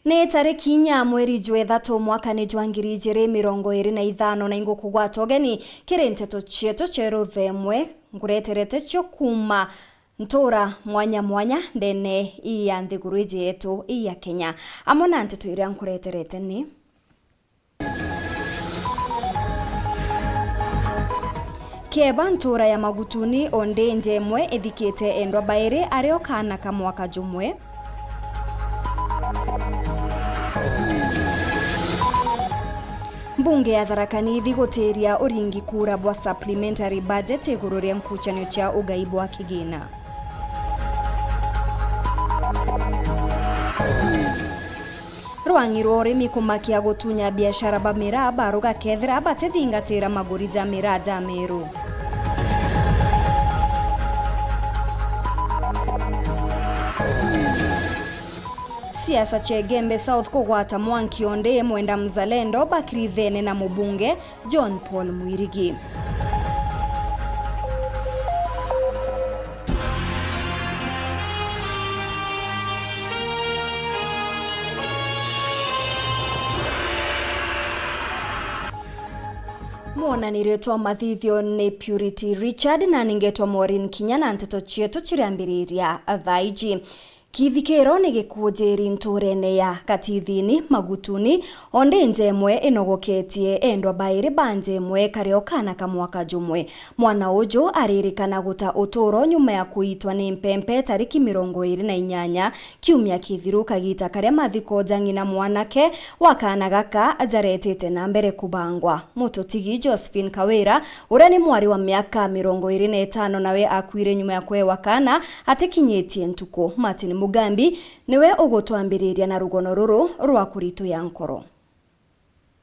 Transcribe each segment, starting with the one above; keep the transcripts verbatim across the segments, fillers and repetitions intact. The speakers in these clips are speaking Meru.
Ni tariki inya mweri jwa ithatu mwakani jwa ngiri ijiri mirongo iri na ithano, na ingukugwata ugeni kiri nteto cietu cia ruthemwe nkureterete cio kuuma ntura mwanya mwanya ndene ii ya nthiguru iji yetu ii ya Kenya. Amwe na nteto iria nkureterete ni: Kieba, ntura ya Magutuni, o ndenje imwe ithikite endwa bairi ari o kaana ka mwaka jumwe. Mbunge ya Tharaka Nithi gutiria uringi kura bwa supplementary budget iguru ria nkuchanio cia ugai bwa kigina. Rwang'i rwa urimi kumakia gutunya biashara ba miraa baruga kethira batithingatira maguri ja miraa ja Meru. Siasa cia Igembe South kugwata mwanki o ndi Mwenda Mzalendo bakirithene na mubunge John Paul Mwirigi. Mwonanirio twa mathithio ni Purity Richard, na ningetwa Maureen Kinya, na nteto cietu ciriambiriria thaa iji. Kithikiro ni gikujiri nturene ya Katithini Magutuni, o ndi nja imwe inogoketie endwa bairi ba nja imwe kari o kaana ka mwaka jumwe. Mwana uju aririkana guta uturo nyuma ya kuitwa ni mpempe tariki mirongo iri na inyanya kiumia kithiru, kagita karia mathiko ja ng'ina mwanake wa kaana gaka jaretete na mbere kubangwa. Mututigi Josephine Kawira, uria ni mwari wa miaka mirongo iri na itano, nawe akuire nyuma ya kwewa kaana atikinyitie ntuku. Martin Mugambi niwe ugutwambiriria na rugono ruru rwa kurituya nkoro.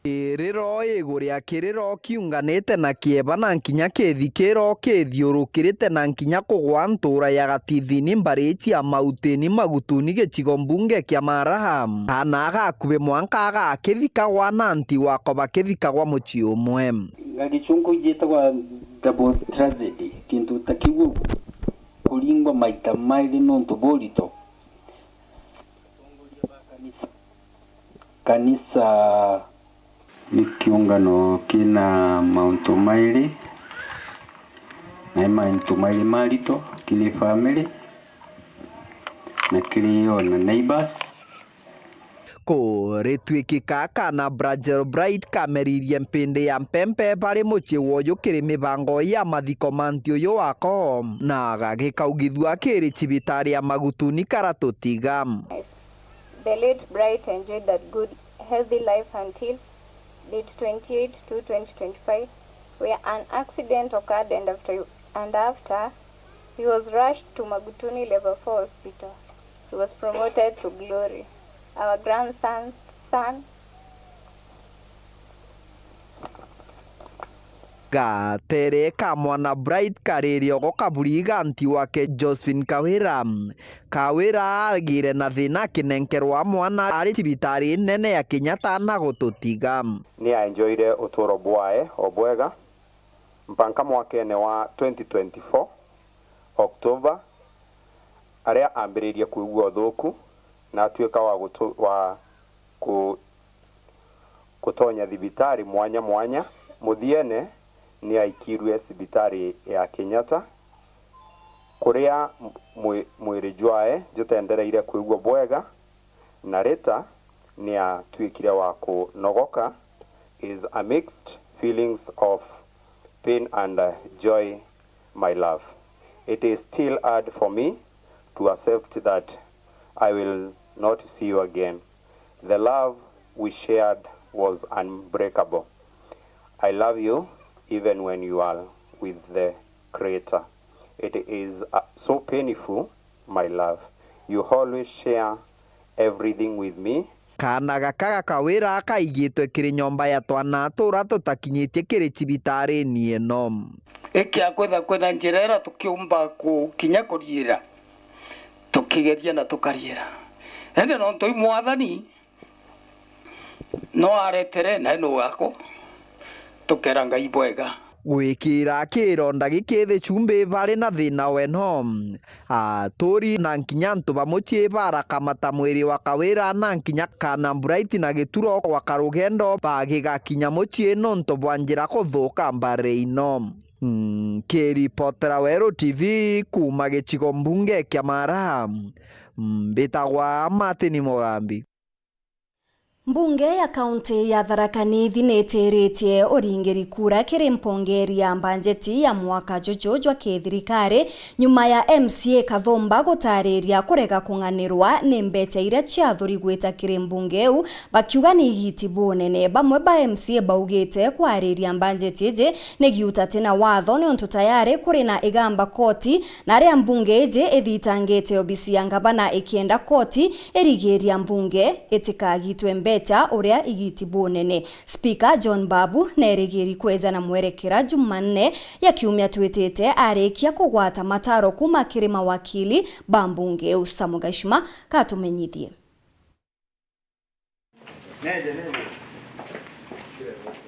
Kiriro iguru ria kiriro kiunganite na kieba na nkinya kithikiro kithiurukirite na nkinya kugwa ntura ya Gatithini mbari cia Mautini Magutuni gicigo mbunge kia Maraha. Kaana gakubi mwanka gakithikagwa na anti wako bakithikagwa mucii umwe. Gagichunku ijitagwa double tragedy, kintu ta kiu uguo, kuringwa maita mairi nontu burito. Atongoria ba kanisa. Kanisa. Ni kiungano kina mauntu mairi, na i mauntu mairi marito kiri family na kiri ona neighbors. Kurituikika kana Brajel Bright kameririe mpindi ya mpempe bari mucii woju kiri mibango ya mathiko ma nthi uyu wako, na gagikaugithua kiri cibitari ya Magutuni karatutiga. The late Bright enjoyed a good, healthy life until date twenty-eight two twenty twenty-five, where an accident occurred and after, and after, he was rushed to Magutuni Level four Hospital. He was promoted to glory. Our grandson, son, Gatere ka mwana Bright kariri ogo kaburi ga anti wake Josephine Kawira. Kawira agire na thina akinenkerwa mwana ari cibitari nene ya Kenyatta na gututiga. Ni aenjoire uturo bwae o bwega mpanka mwakene wa twenty twenty-four October, aria ambiririe kwigua uthuku na atuika wa gutu-, wa ku-, kutonya thibitari mwanya mwanya. Muthiene ni aikirue cibitari ya Kenyatta, kuria mwi-, mwiri jwae jutendereire kwigua bwega, na rita ni atuikire wa kunogoka. Is a mixed feelings of pain and, uh, joy, my love. It is still hard for me to accept that I will not see you again. The love we shared was unbreakable. I love you even when you are with the Creator. It is, uh, so painful, my love. You always share everything with me. Kaana gaka ga Kawira kaigitwe kiri nyomba ya twana turia tutakinyitie kiri cibitarini ino. Ikia kwitha kwina njira iria tukiumba gukinya kuriira, tukigeria na tukariira. Indi nontu i Mwathani no aretere, na nu wako, tukera Ngai bwega. Gwikira kironda giki thi chumbi bari na thina weno. Aturi na nkinya antu ba mucii barakamata mwiri wa Kawira na nkinya kana Bright na Gituro gwaka rugendo bagigakinya mucii nontu bwa njira kuthuka mbari ino. Nkiripotera Weru T V kuuma gicigo mbunge kia Mara, mbitagwa Martin Mugambi. Mbunge ya kaunti ya Tharaka Nithi nitiritie uringiri kura kiri mpongeri ya mbanjeti ya mwaka juju jwa kithirikari, nyuma ya M C A Kathumba gutariria kurega kung'anirwa ni mbecha iria ciathuri gwita kiri mbunge iu, bakiuga ni igiti bunene. Bamwe ba M C A baugite kwariria mbanjeti iji ni giuta ti na watho, niuntu tayari kuri na igamba koti, na aria mbunge iji ithitangite obisi ya ngavana ikienda koti irigiria mbunge itikagitwe mbecha uria igiti bunene. Spika John Babu nerigiri kweja na mwerekera Jumanne ya kiumia twitite arikia kugwata mataro kuma kiri mawakili ba mbunge iu. Samu Gashima katumenyithie.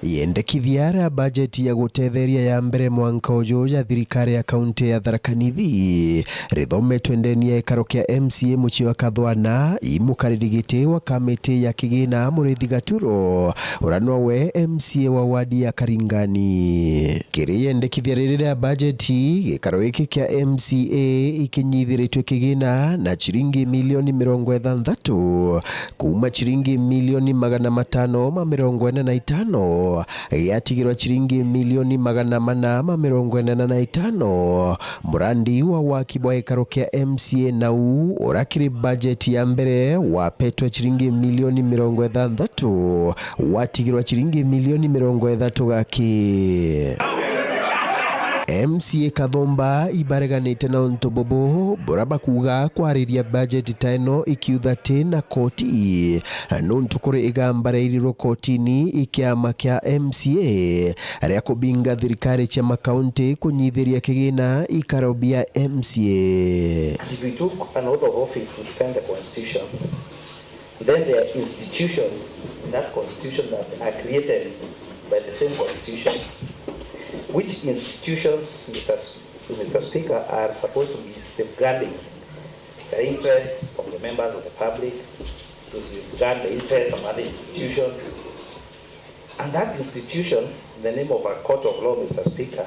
Yendekithia ria bajeti ya gutetheria ya mbere mwanka uju ya thirikari ya kaunti ya Tharaka Nithi rithometwe ndeni ya gikaro kia M C A mucii wa Kathwana, i mukariri giti wa kamiti ya kigina Murithi Gaturo, uria nowe M C A wa wadi ya Karingani. Kiri yendekithia riri ria bajeti, gikaro giki kia M C A ikinyithiritwe kigina na ciringi milioni mirongo ithanthatu, kuuma ciringi milioni magana matano ma mirongo ina na itano, giatigirwa ciringi milioni magana mana ma mirongo ina na itano. Murandi wa waki bwa gikaro kia M C A nau, uria kiri bajeti ya mbere wapetwe ciringi milioni mirongo ithanthatu, watigirwa ciringi milioni mirongo ithatu gaki. M C A Kathumba ibareganite na untu bubu, buria bakuuga kwariria bajeti ta ino ikiutha ti na koti, nuntu kuri igamba riairirwe kotini i kiama kia M C A ria kubinga thirikari cia makaunti kunyithiria kigina ikaro bia M C A. And if we took an oath of office to defend the constitution, then there are institutions in that constitution that are created by the same constitution, which institutions, Mister S-, Mister Speaker, are supposed to be safeguarding the interests of the members of the public, to safeguard the interests of other institutions. And that institution, in the name of a court of law, Mister Speaker,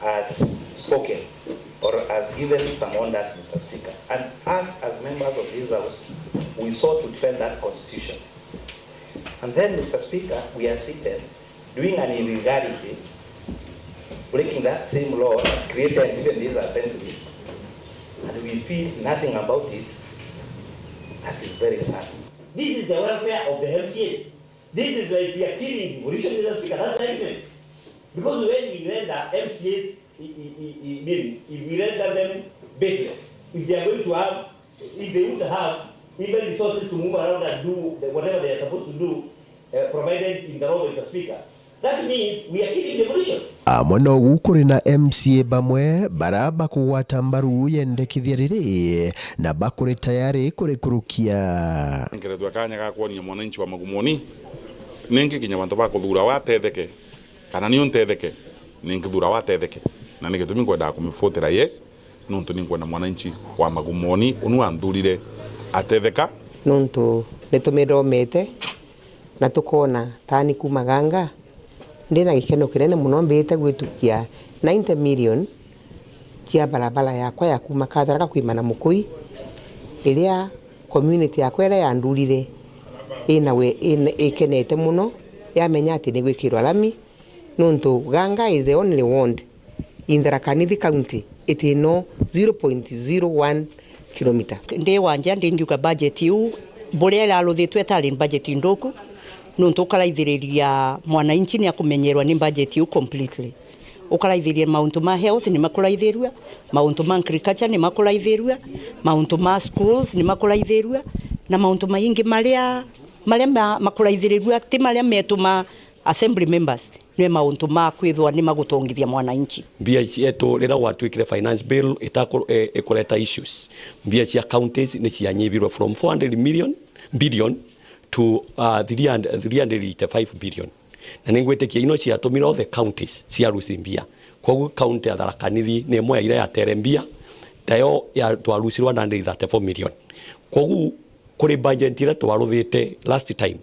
has spoken or has given some orders, Mister Speaker. And us, as members of this House, we sought to defend that constitution. And then, Mister Speaker, we are seated doing an illegality, breaking that same law that created even this assembly, and we feel nothing about it. That is very sad. This is the welfare of the M C As. This is like we are killing devolution, Mister Speaker. That's the argument. Because when we render M C As, I, I, I, I mean, if we render them baseless, if they are going to have, if they would have even resources to move around and do the, whatever they are supposed to do, uh, provided in the law, Mister Speaker, that means we are killing devolution. Amwe nogu kuri na M C A bamwe bara bakugwata mbaru yendekithia riri na bakuri tayari kurikurukia. Nkeretwe kanya ga kwonia mwananchi wa Magumoni, ningi kinya bantu ba kuthura watetheke, kana ni untetheke, ni nkithura watetheke. Na ni gitumi nkwendaga kumivotera yes, nontu ni nkwenda mwananchi wa Magumoni unu anthurire atetheka. Nontu ni tumithomete na tukona tani kuma Ganga, ndi na gikeno kinene mono mbite gwitukia ninety million cia barabara yakwa ya kuma Katharaka kwimana Mukui, iria community yakwa iria yandurire ina we, ina, ikenete mono, yamenya ati ni gwikirwa lami, nontu Ganga is the only ward in Tharaka Nithi County itino zero point zero one kilometer. Ndi wanja ndingiuga budget iu buria iraruthitwe itari budget nthuku, nontu ukaraithiriria mwananchi ni akumenyerwa ni budget iu completely. Ukaraithiria mauntu ma health ni makuraithirua, mauntu ma agriculture ni makuraithirua, mauntu ma schools ni makuraithirua, na mauntu maingi maria, maria ma-, makuraithirirua ti maria metu ma assembly members, ni mauntu ma kwithwa ni magutongithia mwananchi. Mbia cietu, riria gwatuikire finance bill itaku-, e, ikureta issues, mbia cia counties ni cianyibirwe from four hundred million, billion to, uh, three hundred, three hundred eighty-five billion. Na ningwitikia ino ciatumire othe counties cia lose mbia. Koguo county ya Tharaka Nithi ni imwe ya iria yatere mbia, tayo ya twalusirwa nandi thirty-four million. Koguo kuri budget iria twaruthite last time,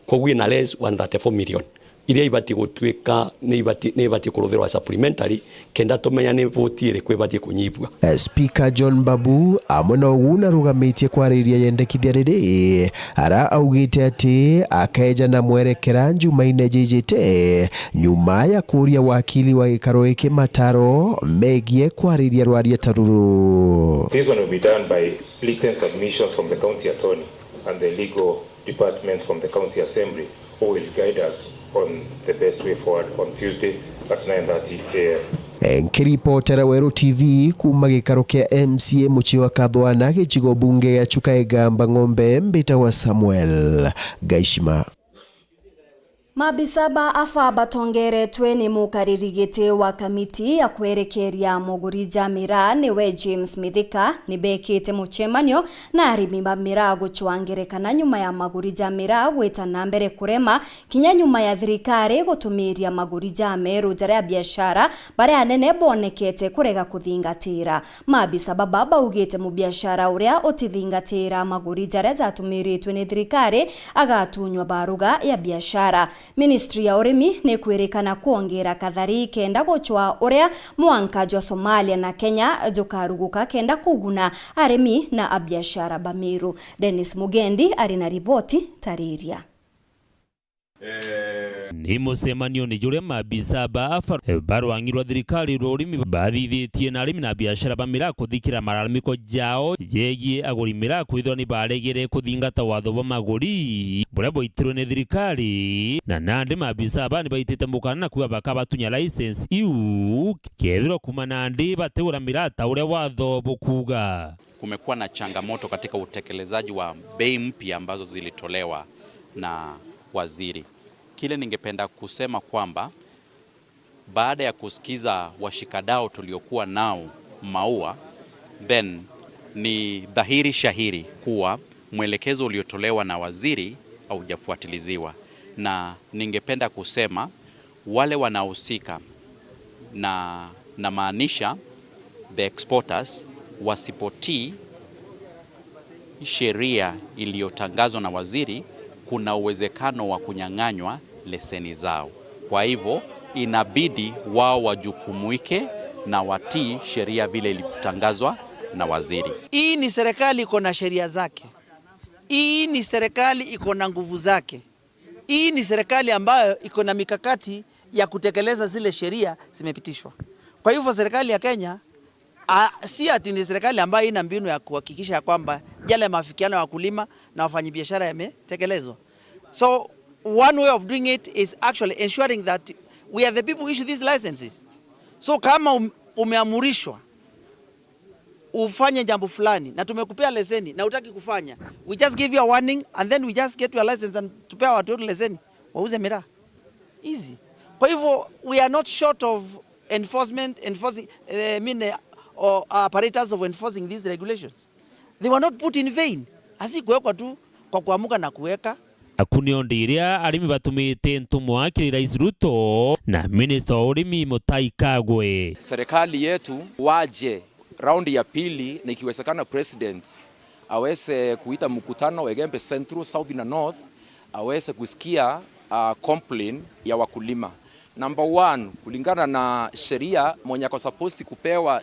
koguo ina less than thirty-four million, iria ibati gutuika ni ibati, ni ibati kuruthirwa supplementary, kenda tumenya ni vote iriku ibati kunyibua. Eh, Speaker John Babu amwe na ugu narugamitie kwariria yendekithia riri, ara augite ati akeja na mwerekera njumaine jijite, nyuma ya kuria wakili wa gikaro giki mataro megie kwariria rwaria ta ruru. This one will be done by written submissions from the county attorney and the legal departments from the county assembly who will guide us on the best way forward on Tuesday at nine thirty a m. Nkiripotera Weru T V kuuma gikaro kia M C A mucii wa Kathwana, gicigo bunge gia Chuka Igamba Ng'ombe, mbitagwa Samuel Gaishima. Maabisa ba AFA batongeretwe ni mukariri giti wa kamiti ya kwerekeria maguri ja miraa niwe James Mithika ni bekite mucemanio na arimi ba miraa gucwa ngerekana nyuma ya maguri ja miraa gwita na mbere kurema kinya nyuma ya thirikari gutumiria maguri ja meru jaria biashara baria anene bonekete kurega kuthingatira. Maabisa baba baugite mubiashara uria utithingatira maguri jaria jatumiritwe ni thirikari agatunywa baruga ya biashara. Ministry ya urimi ni kwirikana kwongera kathari kenda gucwa uria mwanka jwa Somalia na Kenya jukaruguka kenda kuguna arimi na abiashara ba Meru. Dennis Mugendi ari na riboti tariria. Ni mucemanioni juria maabisa ba AFA ba rwangi rwa thirikari rwa urimi bathithitie na arimi na biashara ba miraa kuthikira malalamiko jao jegie aguri miraa kwithirwa ni baregere kuthingata watho bwa maguri buria bwaitirwe ni thirikari, na nandi maabisa ba ni baitite mukana na kuuga bakabatunya license iu kethirwa kuuma nandi batigura miraa ta uria watho bukuuga. Kumekuwa na changamoto katika utekelezaji wa bei mpya ambazo zilitolewa na waziri. Kile ningependa kusema kwamba baada ya kusikiza washikadau tuliokuwa nao Maua, then ni dhahiri shahiri kuwa mwelekezo uliotolewa na waziri haujafuatiliziwa, na ningependa kusema wale wanaohusika, na namaanisha the exporters, wasipotii sheria iliyotangazwa na waziri, kuna uwezekano wa kunyang'anywa leseni zao. Kwa hivyo, inabidi wao wajukumuike na watii sheria vile ilivyotangazwa na waziri. Hii ni serikali iko na sheria zake. Hii ni serikali iko na nguvu zake. Hii ni serikali ambayo iko na mikakati ya kutekeleza zile sheria zimepitishwa. Kwa hivyo serikali ya Kenya, a, si ati ni serikali ambayo ina mbinu ya kuhakikisha ya kwamba yale maafikiano ya wakulima na wafanyabiashara yametekelezwa. So one way of doing it is actually ensuring that we are the people who issue these licenses. So kama um, umeamrishwa ufanye jambo fulani na tumekupea leseni na utaki kufanya, we just give you a warning and then we just get your license and tupea watu wetu leseni wauze miraa. Easy. Kwa hivyo, we are not short of enforcement, enforcing, eh, I mean, eh, or apparatus of enforcing these regulations. They were not put in vain. Hazikuwekwa tu kwa kuamuka na kuweka. Aku nio ndi iria arimi batumite ntumwa kiri Rais Ruto na minista wa urimi Mutahi Kagwe. Serikali yetu waje raundi ya pili, na ikiwezekana president aweze kuita mkutano wa Igembe Central, South na North, aweze kusikia, uh, complain ya wakulima. Number one, kulingana na sheria, mwenye ako supposed kupewa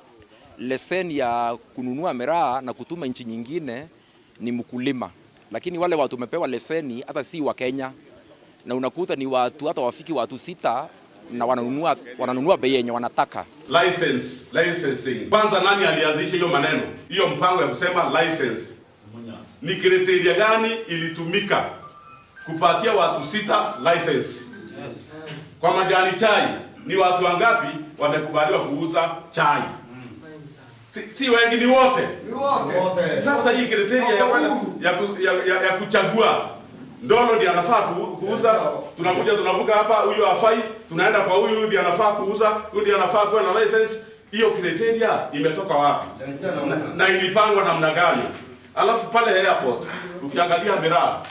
leseni ya kununua miraa na kutuma nchi nyingine ni mkulima, lakini wale watu wamepewa leseni hata si wa Kenya, na unakuta ni watu hata wafiki watu sita, na wananunua, wananunua bei yenye wanataka. License, licensing. Kwanza, nani alianzisha hiyo maneno, hiyo mpango ya kusema license? Ni criteria gani ilitumika kupatia watu sita license? Kwa majani chai, ni watu wangapi wamekubaliwa kuuza chai? Si, si wengi, ni wote. Ni wote. Sasa hii criteria ya kwenda, ya ku-, ya, ya, ya kuchagua, Ndolo ndiye anafaa ku-, kuuza. Tunakuja tunavuka hapa, huyu hafai, tunaenda kwa huyu, huyu ndiye anafaa kuuza, huyu ndiye anafaa kuwa na license. Hiyo criteria imetoka wapi? Na, na ilipangwa namna gani? Alafu pale airport, ukiangalia miraa,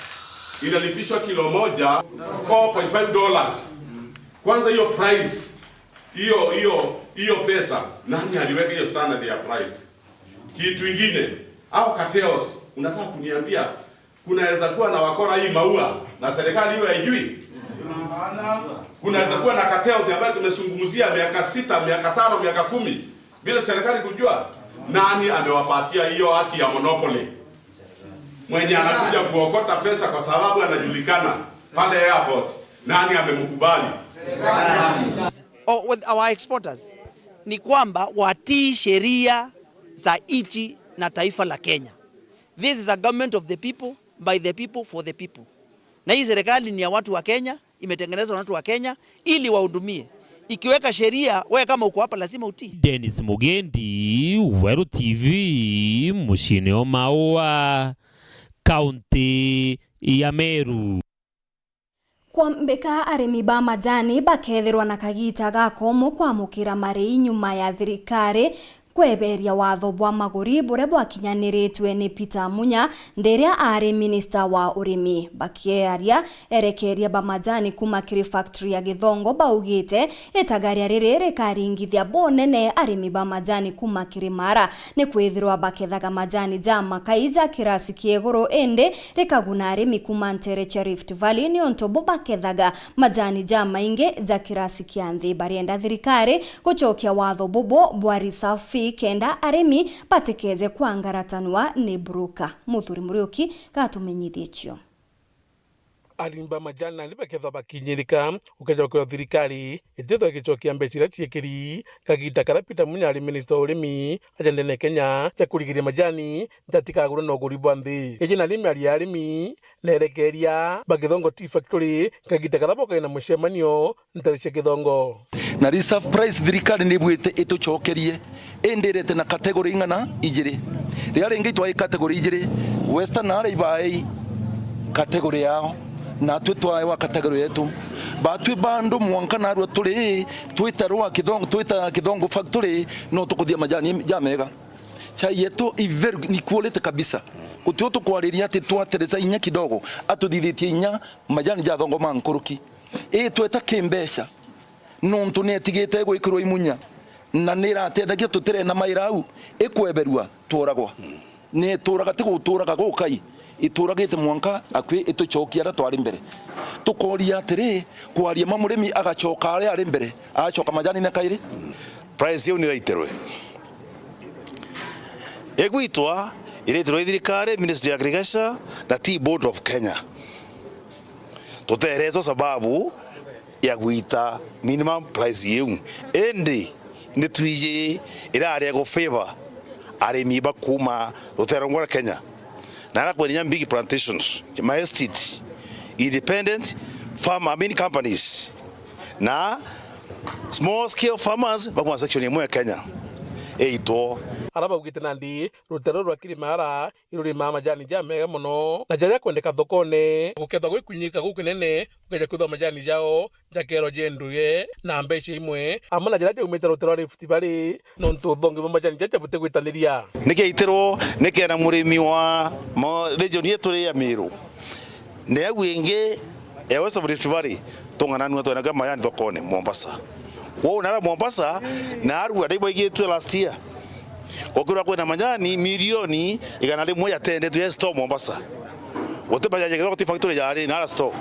inalipishwa kilo moja four point five dollars. Kwanza hiyo price, hiyo, hiyo, hiyo pesa, nani aliweka hiyo standard ya price? Kitu ingine, hao cartels, unataka kuniambia kunaweza kuwa na wakora hii Maua na serikali hiyo haijui? Kunaweza kuwa na cartels ambayo tumezungumzia miaka sita, miaka tano, miaka kumi bila serikali kujua? Nani amewapatia hiyo haki ya monopoly? Mwenye anakuja kuokota pesa kwa sababu anajulikana pale airport, nani amemkubali? Oh, with our exporters, ni kwamba watii sheria za nchi na taifa la Kenya. This is a government of the people, by the people, for the people. Na hii serikali ni ya watu wa Kenya, imetengenezwa na watu wa Kenya ili wahudumie. Ikiweka sheria, wewe kama uko hapa lazima utii. Dennis Mugendi, Weru T V, muciini o Maua, kaunti ya Meru. Kwambika arimi ba majani bakethirwa na kagita gakomu kwamukira marii nyuma ya thirikari kweberia watho bwa maguri buria bwakinyaniritwe ni Peter Munya ndiria ari minista wa urimi. Bakiaria erekeria ba majani kuma kiri factory ya Githongo baugite itagaria riri rikaringithia bunene arimi ba majani kuma kiri Mara, ni kwithirwa bakethaga majani ja makai ja kirasi kia iguru indi rikaguna arimi kuma ntere cia Rift Valley niuntu bo bakethaga majani ja maingi ja kirasi kia nthi. Barienda thirikari gucokia watho bubu bwa reserve fee kenda arimi batikeje kwangaratanwa ni broker. Muthuri Muriuki gatumenyithie cio. Arimi ba majani nandi bakethwa bakinyirika gukeja kwithwa thirikari itithwa igicokia mbeca iria ciekiri kagita karia Peter Munya ari minista wa urimi aja ndene ya Kenya cia kurigiria majani jatikagurwe na uguri bwa nthi. Iji nari miario ya arimi nerekeria ba Githongo Tea Factory kagita karia bokaina mucemanio ntere cia Githongo. Na reserve price thirikari ni ibwite itucokerie, indi irete na category ing'ana? Ijiri. Riria ringi itwai category ijiri, Western na aria ibaei category yao, natwi twaewa category yetu. Batwi bandu mwanka narua turi twitarwa Kithongo, twita Kithongo factory, no tukuthia majani ja mega. Chai yetu i very, ni quality kabisa. Guti u tukwariria ati twateresa inya kidogo, atuthithitie inya majani jathongoma nkuruki. Ii tweta kimbeca, nontu nietigite igwikirwa imunya, na niratethagia tutirena maira au, ikweberua, tworagwa. Niituraga ti guturaga gukai, ituragite mwanka akui itucokia aria twari mbere. Tukoria atiri, kwaria ma murimi agacoka aria ari mbere, agacoka majanine kairi? Price iu niraiterwe. Igwitwa, iraitirwe i thirikari, Ministry ya Agriculture na Tea Board of Kenya. Tuteretwo sababu ya gwita minimum price iu. Indi nitwiji irari ya gufavor arimi ba kuuma rutere rumwe rwa Kenya. Na aria kwina inya big plantations, ma estate, independent farmer, I mean companies, na small scale farmers bakuuma section imwe ya Kenya iitwo. Aria baugite nandi rutere ruru rwa Kirimara irurimaa majani jamega mono na jaria kwendeka thokone. Gukethwa gwikunyika gukinene gukeja kwithwa majani jao jakerwa jenduge na mbeca imwe, amwe na jaria jaumite rutere rwa Rift Valley, nontu uthongi bwa majani jaja butigwitaniria. Nikeitirwo nikenda murimi wa ma-, region yetu ri ya Meru, na au ingi ya West of Rift Valley, tung'ananua twendaga majani thokone Mombasa. Kwou nara Mombasa, na arua ndaibaigitue last year. Gukirwa kwina majani milioni igana rimwe jatendetwe ja store Mombasa. Guti majani ja Githongo Tea Factory jari nara store.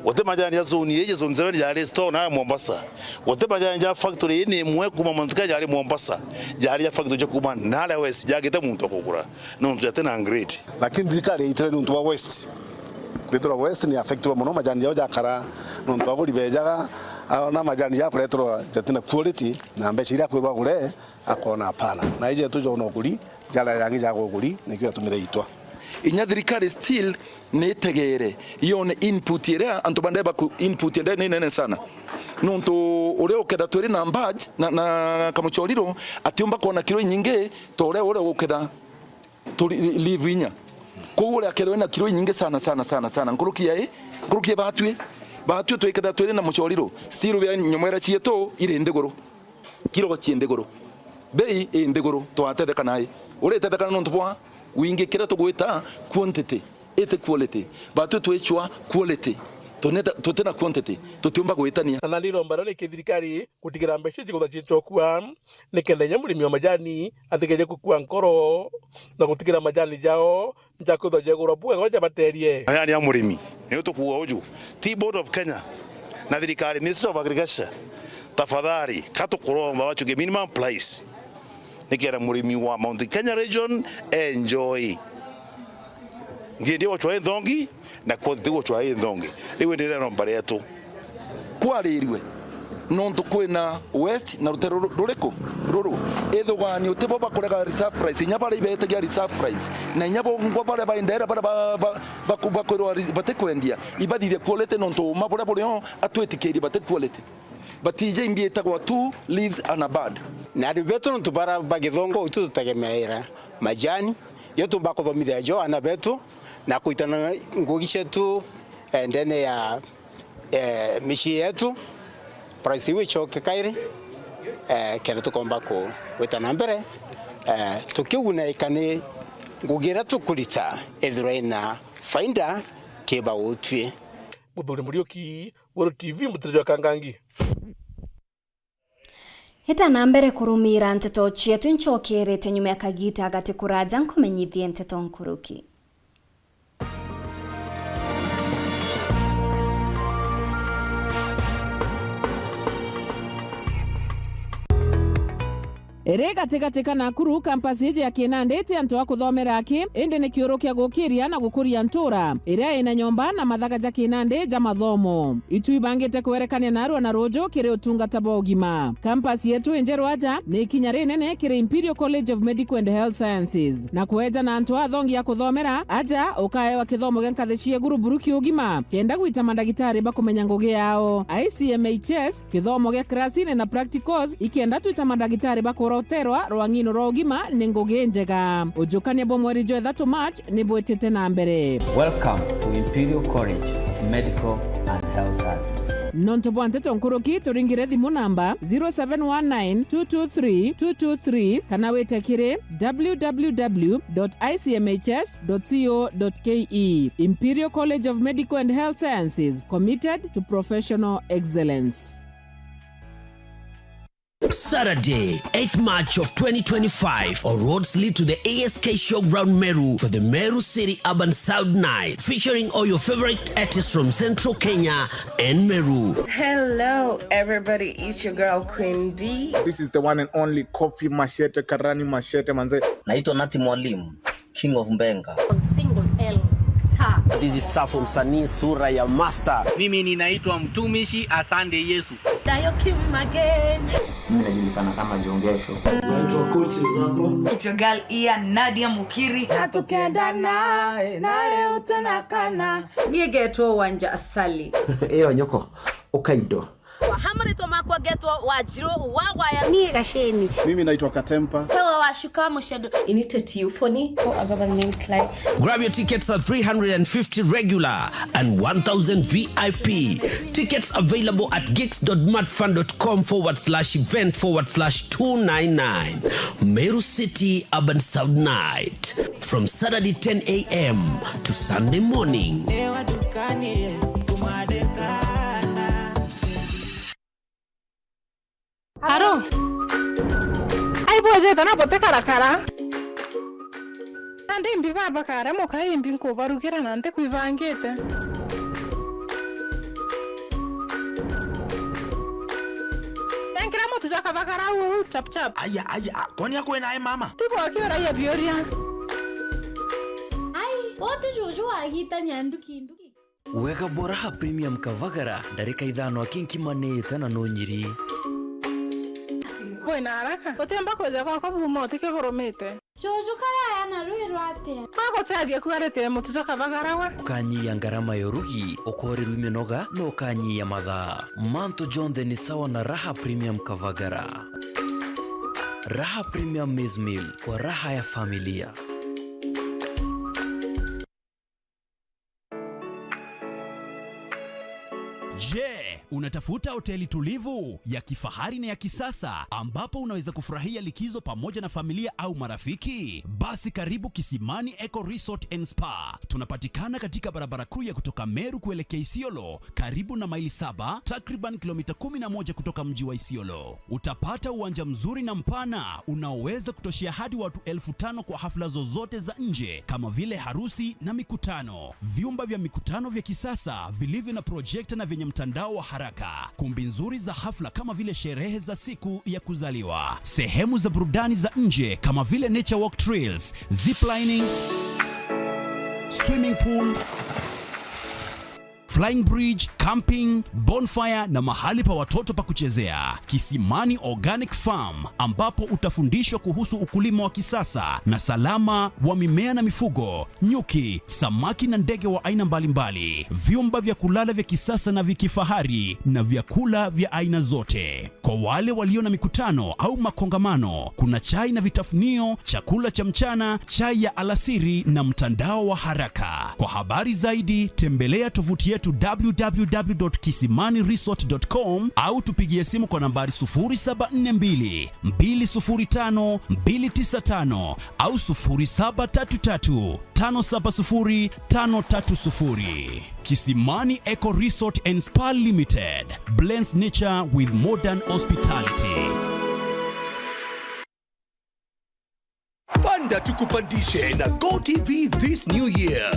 Guti majani ja zone iji, zone seven jari store nara Mombasa. Guti majani ja factory ii ni imwe kuuma mantu kaya jari Mombasa. Jari ja factory ja kuuma nara West, jagite muntu wa kugura. Nontu jati na grade. Lakini thirikari yaitire niuntu bwa West. Kwithirwa West ni affectirwe mono, majani jao jakara nontu aguri bejaga, aona majani jakureterwa jati na quality, na mbeca iria akwirwa agure, akona hapana. Na iji tu jona uguri, jaria jangi jaga uguri, nikio yatumire itwa. Inya thirikari still ni itegere yone input iria antu bandeba ku input ende ni nene sana. Nontu uria uketha twiri na badge na, na kamuchoriro, atiumba kwona kiro inyingi ta uria, uria uketha turi live inya. Kwou uria akethwa ena kiro inyingi sana, sana, sana, sana, nkuruki ya i, nkuruki ya batwi, batwi twiketha twiri na muchoriro, still bia nyomwera cietu iri nthiguru. Kiro ci nthiguru. Bei i nthiguru, twatetheka nai. Uritetheka nontu bwa wingi kiria tugwita quantity, iti quality. Batwi twicwa quality. Tuneta-, tutina quantity, tutiumba gwitania. Na nandi iromba rio riki thirikari gutigira mbeca ici kutha cichokua, nikenda inya murimi wa majani atigeje gukua nkoro na gutigira majani jao nja kwithwa jegurwa bwega uria jabaterie. Majani ya murimi, niyo tukuuga uju, ti Board of Kenya na thirikari, Ministry of Agriculture, tafadhali, ka tukuromba wachuke minimum price. Nikenda murimi wa Mount Kenya region enjoy. Ndiendi guchwa i nthongi, na quantity guchwa i nthongi. Riu ni riromba rietu. Kwarirue, nontu kwina West na rutere ru-, ruriku? Ruru. Ithugani uti bo bakurega reserve price, inya baria ibetagia reserve price, na inya bongwa baria baendeera, baria ba-, ba-, baku-, bakwirwa re-, batikwendia, ibathithie quality, nontu uma buria burio atwitikirie bati quality. Batije imbi itagwa two leaves and a bud. Na andu betu nontu bara ba githongo, itu tutegemeera majani, yo tumba kuthomithia jo ana betu na kuitana ngugi cietu, eh, ndene ya, eh, micii yetu, price iu icoke kairi, eh, kenda tukomba ku-, gwita na mbere, eh, tukiugunaika ni ngugi iria tukurita ithirwa ina faida kiba utwi. Muthuri Muriuki, Weru T V, Mutiri jwa Kangangi. Ita na mbere kurumira nteto cietu, incokerete nyuma ya kagita gati kuraja nkumenyithie nteto nkuruki. Iri gatigati ka Nakuru, campus iji ya Kinandi iti antu a kuthomera aki, indi ni kiuru kia gukiria na gukuria ntura iria ina nyomba na mathaga ja Kinandi ja mathomo. Itu ibangite kwerekania narua na ruuju kiri utungata bwa ugima. Campus yetu injeru aja ni ikinya rinene kiri Imperial College of Medical and Health Sciences, na kweja na antu athongi a kuthomera aja ukaewa kithomo gia nkathi cia iguru buru kia ugima, kenda gwita mandagitari bakumenya ngugi yao. I C M H S, kithomo gia kirasini na practicals, ikenda twita mandagitari bakoroterwa rwang'ino rwa ugima ni ngugi njega. Ujukania bwa mweri jwa ithatu March ni bwitite na mbere. Welcome to Imperial College of Medical and Health Sciences. Nontu bwa nteto nkuruki, turingire thimu namba zero seven one nine two two three two two three kana wite kiri w w w dot i c m h s dot co dot k e. Imperial College of Medical and Health Sciences, committed to professional excellence. Saturday, eighth March of twenty twenty-five, all roads lead to the A S K Showground Meru for the Meru City Urban Sound Night, featuring all your favorite artists from Central Kenya and Meru. Hello, everybody. It's your girl, Queen B. This is the one and only Kofi Machete, Karani Machete, manze. Naitwa Nati Mwalimu, King of Mbenga. Single L star. This is Safo, msanii sura ya master. Mimi ninaitwa mtumishi, asante Yesu. Dayo Kim again. Mimi najulikana kama Jongesho. Naitwa Coaches hapo. It's your girl Ian, Nadia Mukiri. Na tukendana, na leo tunakana. Niĩ ngetwo Wanja Asali. Iyo nyoko, ukaindo. Wa ha maritwa makwa ngetwo Wanjirũ wa Waya. Niĩ Gaceni. Mimi naitwa Katempa. Tawa wa Shuka Mushado. Inite Tiufoni. Oh, I go by the name Sly. Grab your tickets at three hundred and fifty regular and one thousand V I P. Tickets available at gigs dot matfan dot com forward slash event forward slash two nine nine. Meru City Urban Sound Night. From Saturday ten a m to Sunday morning. Aro. Ai bwejete na bote karakara. Nandi imbi baba kare muka imbi nkubarugira na nti kwibangite. Nenkira mutu jwa kabagara uu chap chap. Aya, aya, kwani akwena e mama? Tigo akiura ya bioria. Ai, wote juju wagitania nduki nduki. Wega bwa Raha Premium Kavagara, ndarika ithano aki nkima ni ita na nunyiri. Wina haraka? Utiumba kwija gwakwa buma utikiburumite. Juju kaya yana rwi rwatia? Aguteethia kuarite mutu jwa kavagara we. Ukanyia ngarama ya urugi, ukoorerwa minoga, na ukanyia mathaa. Mantu jonthe ni sawa na Raha Premium Kavagara. Raha Premium Maize Meal, kwa raha ya familia. Je, unatafuta hoteli tulivu, ya kifahari na ya kisasa ambapo unaweza kufurahia likizo pamoja na familia au marafiki? Basi karibu Kisimani Eco Resort and Spa. Tunapatikana katika barabara kuu ya kutoka Meru kuelekea Isiolo, karibu na Maili Saba, takriban kilomita kumi na moja kutoka mji wa Isiolo. Utapata uwanja mzuri na mpana unaoweza kutoshea hadi watu elfu tano kwa hafla zozote za nje kama vile harusi na mikutano. Vyumba vya mikutano vya kisasa vilivyo na projekta na vyenye mtandao wa haraka. Kumbi nzuri za hafla kama vile sherehe za siku ya kuzaliwa. Sehemu za burudani za nje kama vile nature walk trails, ziplining, swimming pool, flying bridge, camping, bonfire na mahali pa watoto pa kuchezea. Kisimani Organic Farm, ambapo utafundishwa kuhusu ukulima wa kisasa na salama wa mimea na mifugo, nyuki, samaki na ndege wa aina mbalimbali, vyumba vya kulala vya kisasa na vya kifahari na vyakula vya aina zote. Kwa wale walio na mikutano au makongamano, kuna chai na vitafunio, chakula cha mchana, chai ya alasiri na mtandao wa haraka. Kwa habari zaidi, tembelea tovuti yetu w w w dot kisimani resort dot com au tupigie simu kwa nambari sufuri saba nne mbili, mbili sufuri tano, mbili tisa tano au sufuri saba tatu tatu, tano saba sufuri, tano tatu sufuri. Kisimani Eco Resort and Spa Limited blends nature with modern hospitality. Panda tukupandishe na GoTV this new year.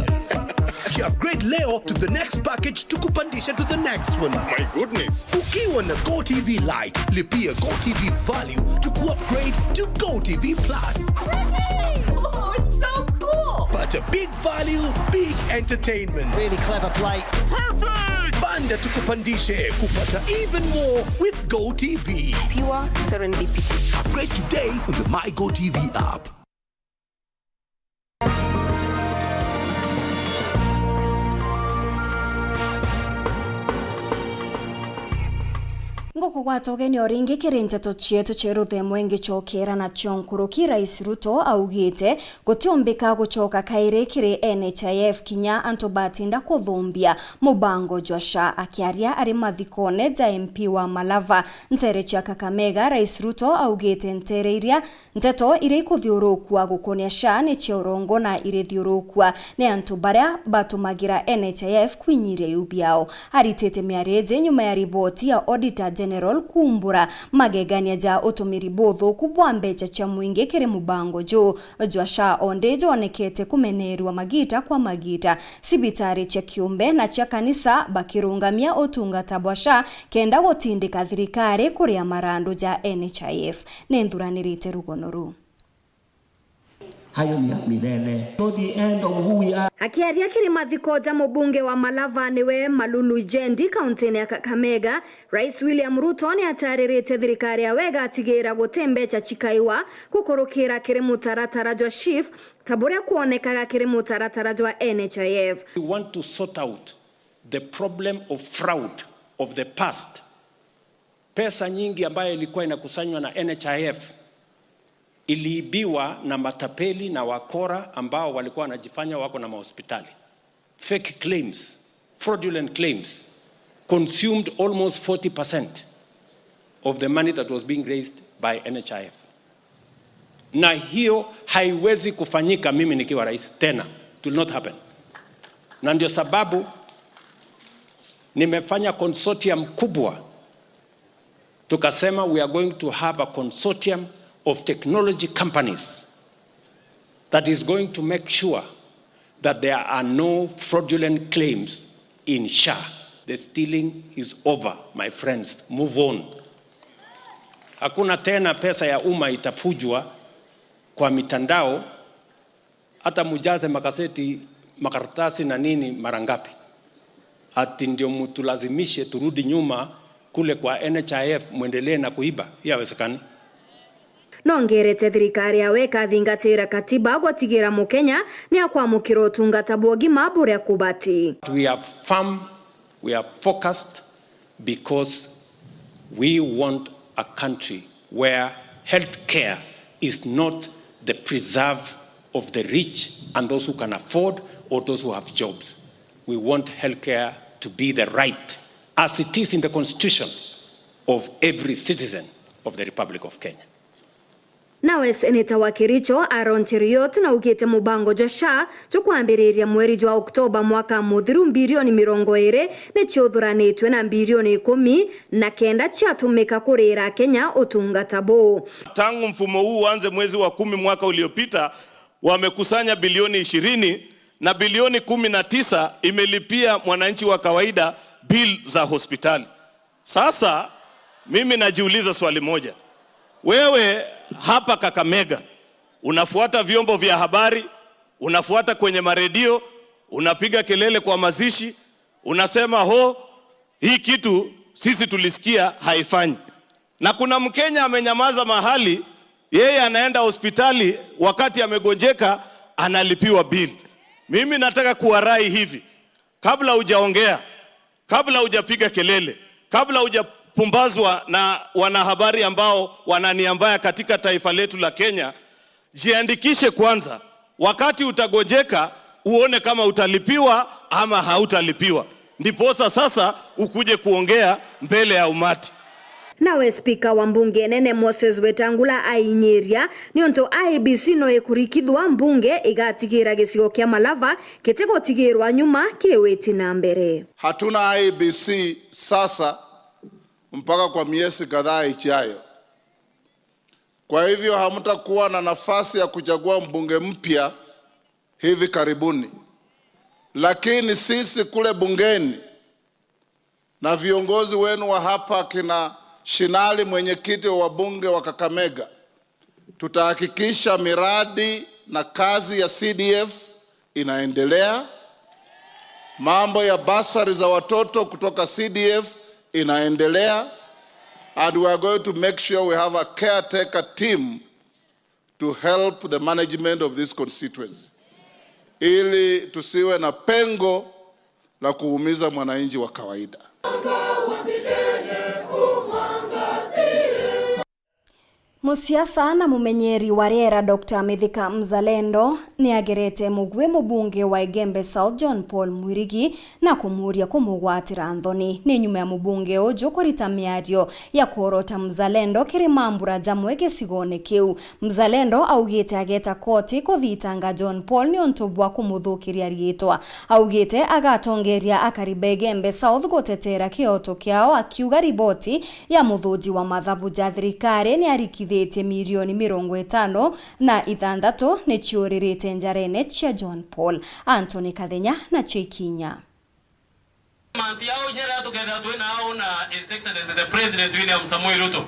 Upgrade leo to the next package, tukupandishe to the next one. My goodness. Ukiwa na GoTV Lite, lipia GoTV Value to upgrade to GoTV Plus. Oh, it's so cool. Pata big value, big entertainment. Really clever play. Perfect! Panda tukupandishe kupata even more with GoTV. Pure serendipity. Upgrade today on the My GoTV app. Ngukugwata ugeni o ringi kiri nteto cietu cia ruthemwe ngicokera nacio nkuruki. Rais Ruto augite gutiumbika gucoka kairi kiri N H I F kinya antu batinda kuthumbia mubango jwa SHA. Akiaria ari mathikone ja M P wa Malava ntere cia Kakamega, Rais Ruto augite ntere iria nteto iria ikuthiurukua gukonia SHA ni cia urongo na irithiurukua ni antu baria batumagira N H I F kwinyiria iu biao. Aritite miario iji nyuma ya riboti ya Auditor General kuumbura magegania ja utumiri buthuku bwa mbecha cia mwingi kiri mubango juu jwa SHA, o ndi jwonekete kumeneerua magita kwa magita. Cibitari cia kiumbe na cia kanisa bakirungamia utungata bwa SHA kenda gutindika thirikari kuria marandu ja N H I F. Ni nthuranirite rugono ruu. Hayo ni ya milele. To the end of who we are. Akiaria kiri mathiko ja mubunge wa Malava niwe Malulu Ijendi, kaunti-ini ya Kakamega, Rais William Ruto ni ataririte thirikari yawe igatigira guti mbecha cikaiwa gukurukira kiri mutaratara jwa SHIF, ta buria kwonekaga kiri mutaratara jwa N H I F. We want to sort out the problem of fraud of the past. Pesa nyingi ambayo ilikuwa inakusanywa na N H I F iliibiwa na matapeli na wakora ambao walikuwa wanajifanya wako na mahospitali. Fake claims, fraudulent claims consumed almost forty percent of the money that was being raised by N H I F. Na hiyo haiwezi kufanyika mimi nikiwa rais tena. It will not happen. Na ndio sababu nimefanya consortium kubwa. Tukasema we are going to have a consortium of technology companies that is going to make sure that there are no fraudulent claims in SHA. The stealing is over, my friends. Move on. Hakuna tena pesa ya umma itafujwa kwa mitandao. Hata mujaze magazeti, makaratasi na nini mara ngapi? Ati ndio mutulazimishe turudi nyuma kule kwa N H I F mwendelee na kuiba? Hiyo haiwezekani. Nongerete thirikari yawe ikathingatira katiba gutigira Mukenya ni akwamukira utungata bwa ugima buria kubati. We are firm, we are focused, because we want a country where healthcare is not the preserve of the rich and those who can afford or those who have jobs. We want healthcare to be the right as it is in the constitution of every citizen of the Republic of Kenya. Nawe seneta wa Kericho, Aaron Cheruiyot, naugite mubango jwa SHA jukwambiriria mweri jwa Oktoba mwaka muthiru, mbirioni mirongo iri ni ciuthuranitue na mbirioni ikumi na kenda ciatumika kurira Akenya utungata buu. Tangu mfumo huu uanze mwezi wa kumi mwaka uliopita, wamekusanya bilioni ishirini na bilioni kumi na tisa imelipia mwananchi wa kawaida bill za hospitali. Sasa mimi najiuliza swali moja. Wewe hapa Kakamega, unafuata vyombo vya habari, unafuata kwenye maredio, unapiga kelele kwa mazishi, unasema, "Ho, hii kitu sisi tulisikia haifanyi." Na kuna Mkenya amenyamaza mahali, yeye anaenda hospitali wakati amegonjeka, analipiwa bill. Mimi nataka kuwarai hivi, kabla hujaongea, kabla hujapiga kelele, kabla hujapumbazwa na wanahabari ambao wana nia mbaya katika taifa letu la Kenya, jiandikishe kwanza. Wakati utagonjeka, uone kama utalipiwa ama hautalipiwa, ndiposa sasa ukuje kuongea mbele ya umati. Nawe spika wa mbunge nene Moses Wetangula ainyiria niuntu I E B C no ikurikithwa, mbunge igatigira gicigo kia Malava gitigutigirwa nyuma kiwiti na mbere. Hatuna I E B C sasa mpaka kwa miezi kadhaa ijayo. Kwa hivyo hamtakuwa na nafasi ya kuchagua mbunge mpya hivi karibuni. Lakini sisi kule bungeni na viongozi wenu wa hapa, kina Shinali, mwenyekiti wa wabunge wa Kakamega, tutahakikisha miradi na kazi ya C D F inaendelea. Mambo ya basari za watoto kutoka C D F inaendelea. And we are going to make sure we have a caretaker team to help the management of this constituency, ili tusiwe na pengo la kuumiza mwananchi wa kawaida. Musiasa na mumenyeri wa riera, Doctor Mithika Mzalendo, ni agerete mugwi mubunge wa Igembe South, John Paul Mwirigi, na kumuuria kumugwatira nthoni. Ni nyuma ya mubunge uju kurita miario ya kworota Mzalendo kiri mambura jamwe gicigone kiu. Mzalendo augite ageta koti kuthitanga John Paul niuntu bwa kumuthukiria riitwa. Augite agatongeria akari ba Igembe South gutetera kioto kiao, akiuga riboti ya muthuji wa mathabu ja thirikari ni arikithitie milioni mirongo itano na ithanthatu ni ciuririte njarene cia John Paul. Anthony Kathenya nacio ikinya. Mantu jau inya riria tukethira twi nau na His Excellency the President William Samoei Ruto,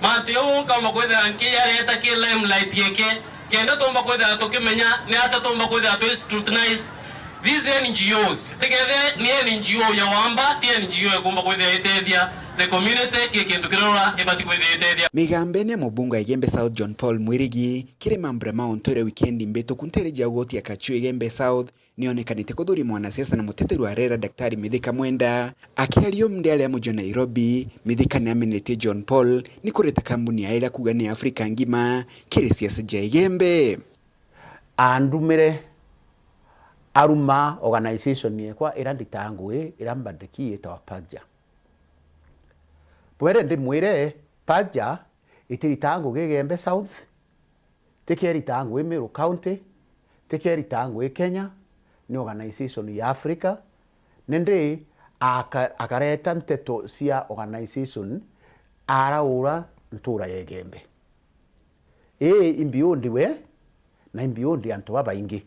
mantu jau nkaumba kwithira nkiyareta ki limelight giki, kenda tumba kwithira tukimenya ni ata tumba kwithira twi scrutinize these N G Os. Tikethire ni N G O ya wamba, ti N G O ikumba kwithira itethia the community, ki kintu kiria ibati kwithira itethia. Migambene ya mubunge wa Igembe South John Paul Mwirigi kiri mambura ma untu uria wikendi mbituku ntere ja ugoti ya Kachu Igembe South, nionekanite kuthuria mwanasiasa na muteteri wa riera Daktari Mithika Mwenda. Akiaria umunthi aria muji wa Nairobi, Mithika ni aminetie John Paul ni kureta kambuni ya iria kuuga ni Afrika ngima kiri siasa ja Igembe. Andumire aruma organisation yekwa iria nditaga ngugi iria mbandiki yitawa Pagja. Bwere ndimwire Pagja itiritaa ngugi Igembe South, tikeritaa ngugi Meru County, tikeritaa ngugi Kenya, ni organisation ya Africa, nindi aka-, akareta nteto cia organisation araura ntura ya Igembe. Ii imbiundi we, na imbiundi antu babaingi.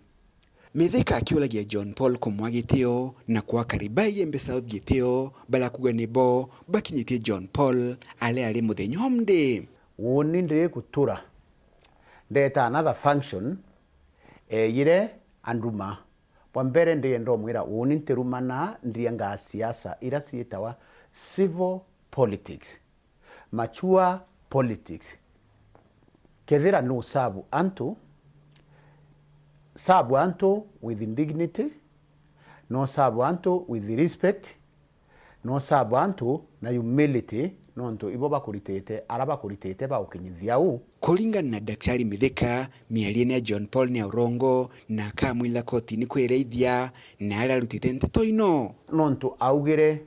Mithika akiuragia John Paul kumwa gitio na kwa akari ba Igembe South gitio, barakuga nibo bakinyitie John Paul aria ari muthenya umwe. Uuni ndiri gutura. Ndeta another function, eyire anduma. Bwa mbere ndienda umwira uuni ntirumana ndiengaa siasa iria ciitawa civil politics. Mature politics. Kethira no serve antu, serve antu with dignity, no serve antu with respect, no serve antu na humility, nontu ibo bakuritite, ara bakuritite bagukinyithia u. Kuringana na Daktari Mithika, miariene ya John Paul ni ya urongo na akamwila kotini kwiraithia na aria arutite nteto ino. Nontu augire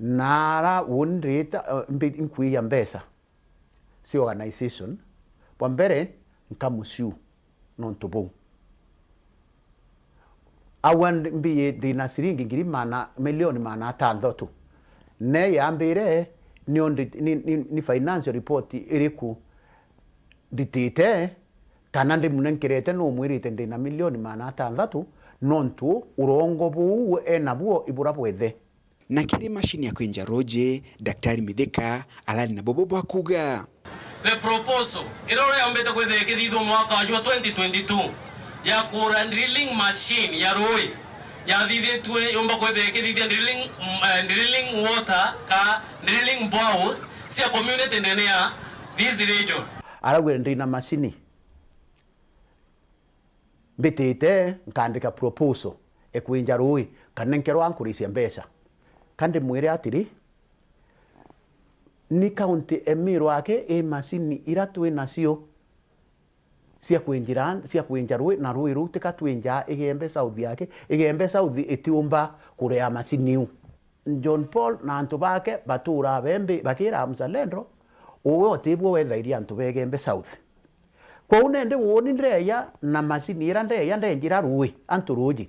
Na ara uuni ndita, eh, mbi-, nkwija mbeca cia organization, bwa mbere, nkamuciu nontu buu. Au ndi-, mbiyi ndina ciringi ngiri maana, milioni maana atanthatu. Ne yambire, ni undi-, ni, ni, ni financial report iriku nditite, kana ndimunenkerete, numwirite ndina milioni maana atanthatu, nontu urongo buu enabuo ibura bwethe. Na kiri macini ya kwinja ruuji, Daktari Mithika arari na bubu bwa kuuga. The proposal iria uria yombite kwithira ikithithua mwaka jwa twenty twenty-two ya kugura drilling machine ya ruui yathithitue yumba kwithira ikithithia drilling, mm, eh, drilling water ka drilling boreholes cia community ndene ya this region. Araugire, ndina macini mbitite nkaandika proposal ikwinja ruui, kanenkerwa nkurisia mbeca. Ka ndimwire atiri, ni county emirwa aki i macini ira twi nacio cia kwinjira, cia kwinja ruui, na ruui ruu tika twinjaa Igembe South aki. Igembe South itiumba kurea macini iu. John Paul na antu bake baturaa bembi, bakiraa Mzalendo, uwe utibwo wethairie antu ba Igembe South. Kwou nindi uuni ndeeja na macini ira ndeeja ndenjira ruui, antu ruuji.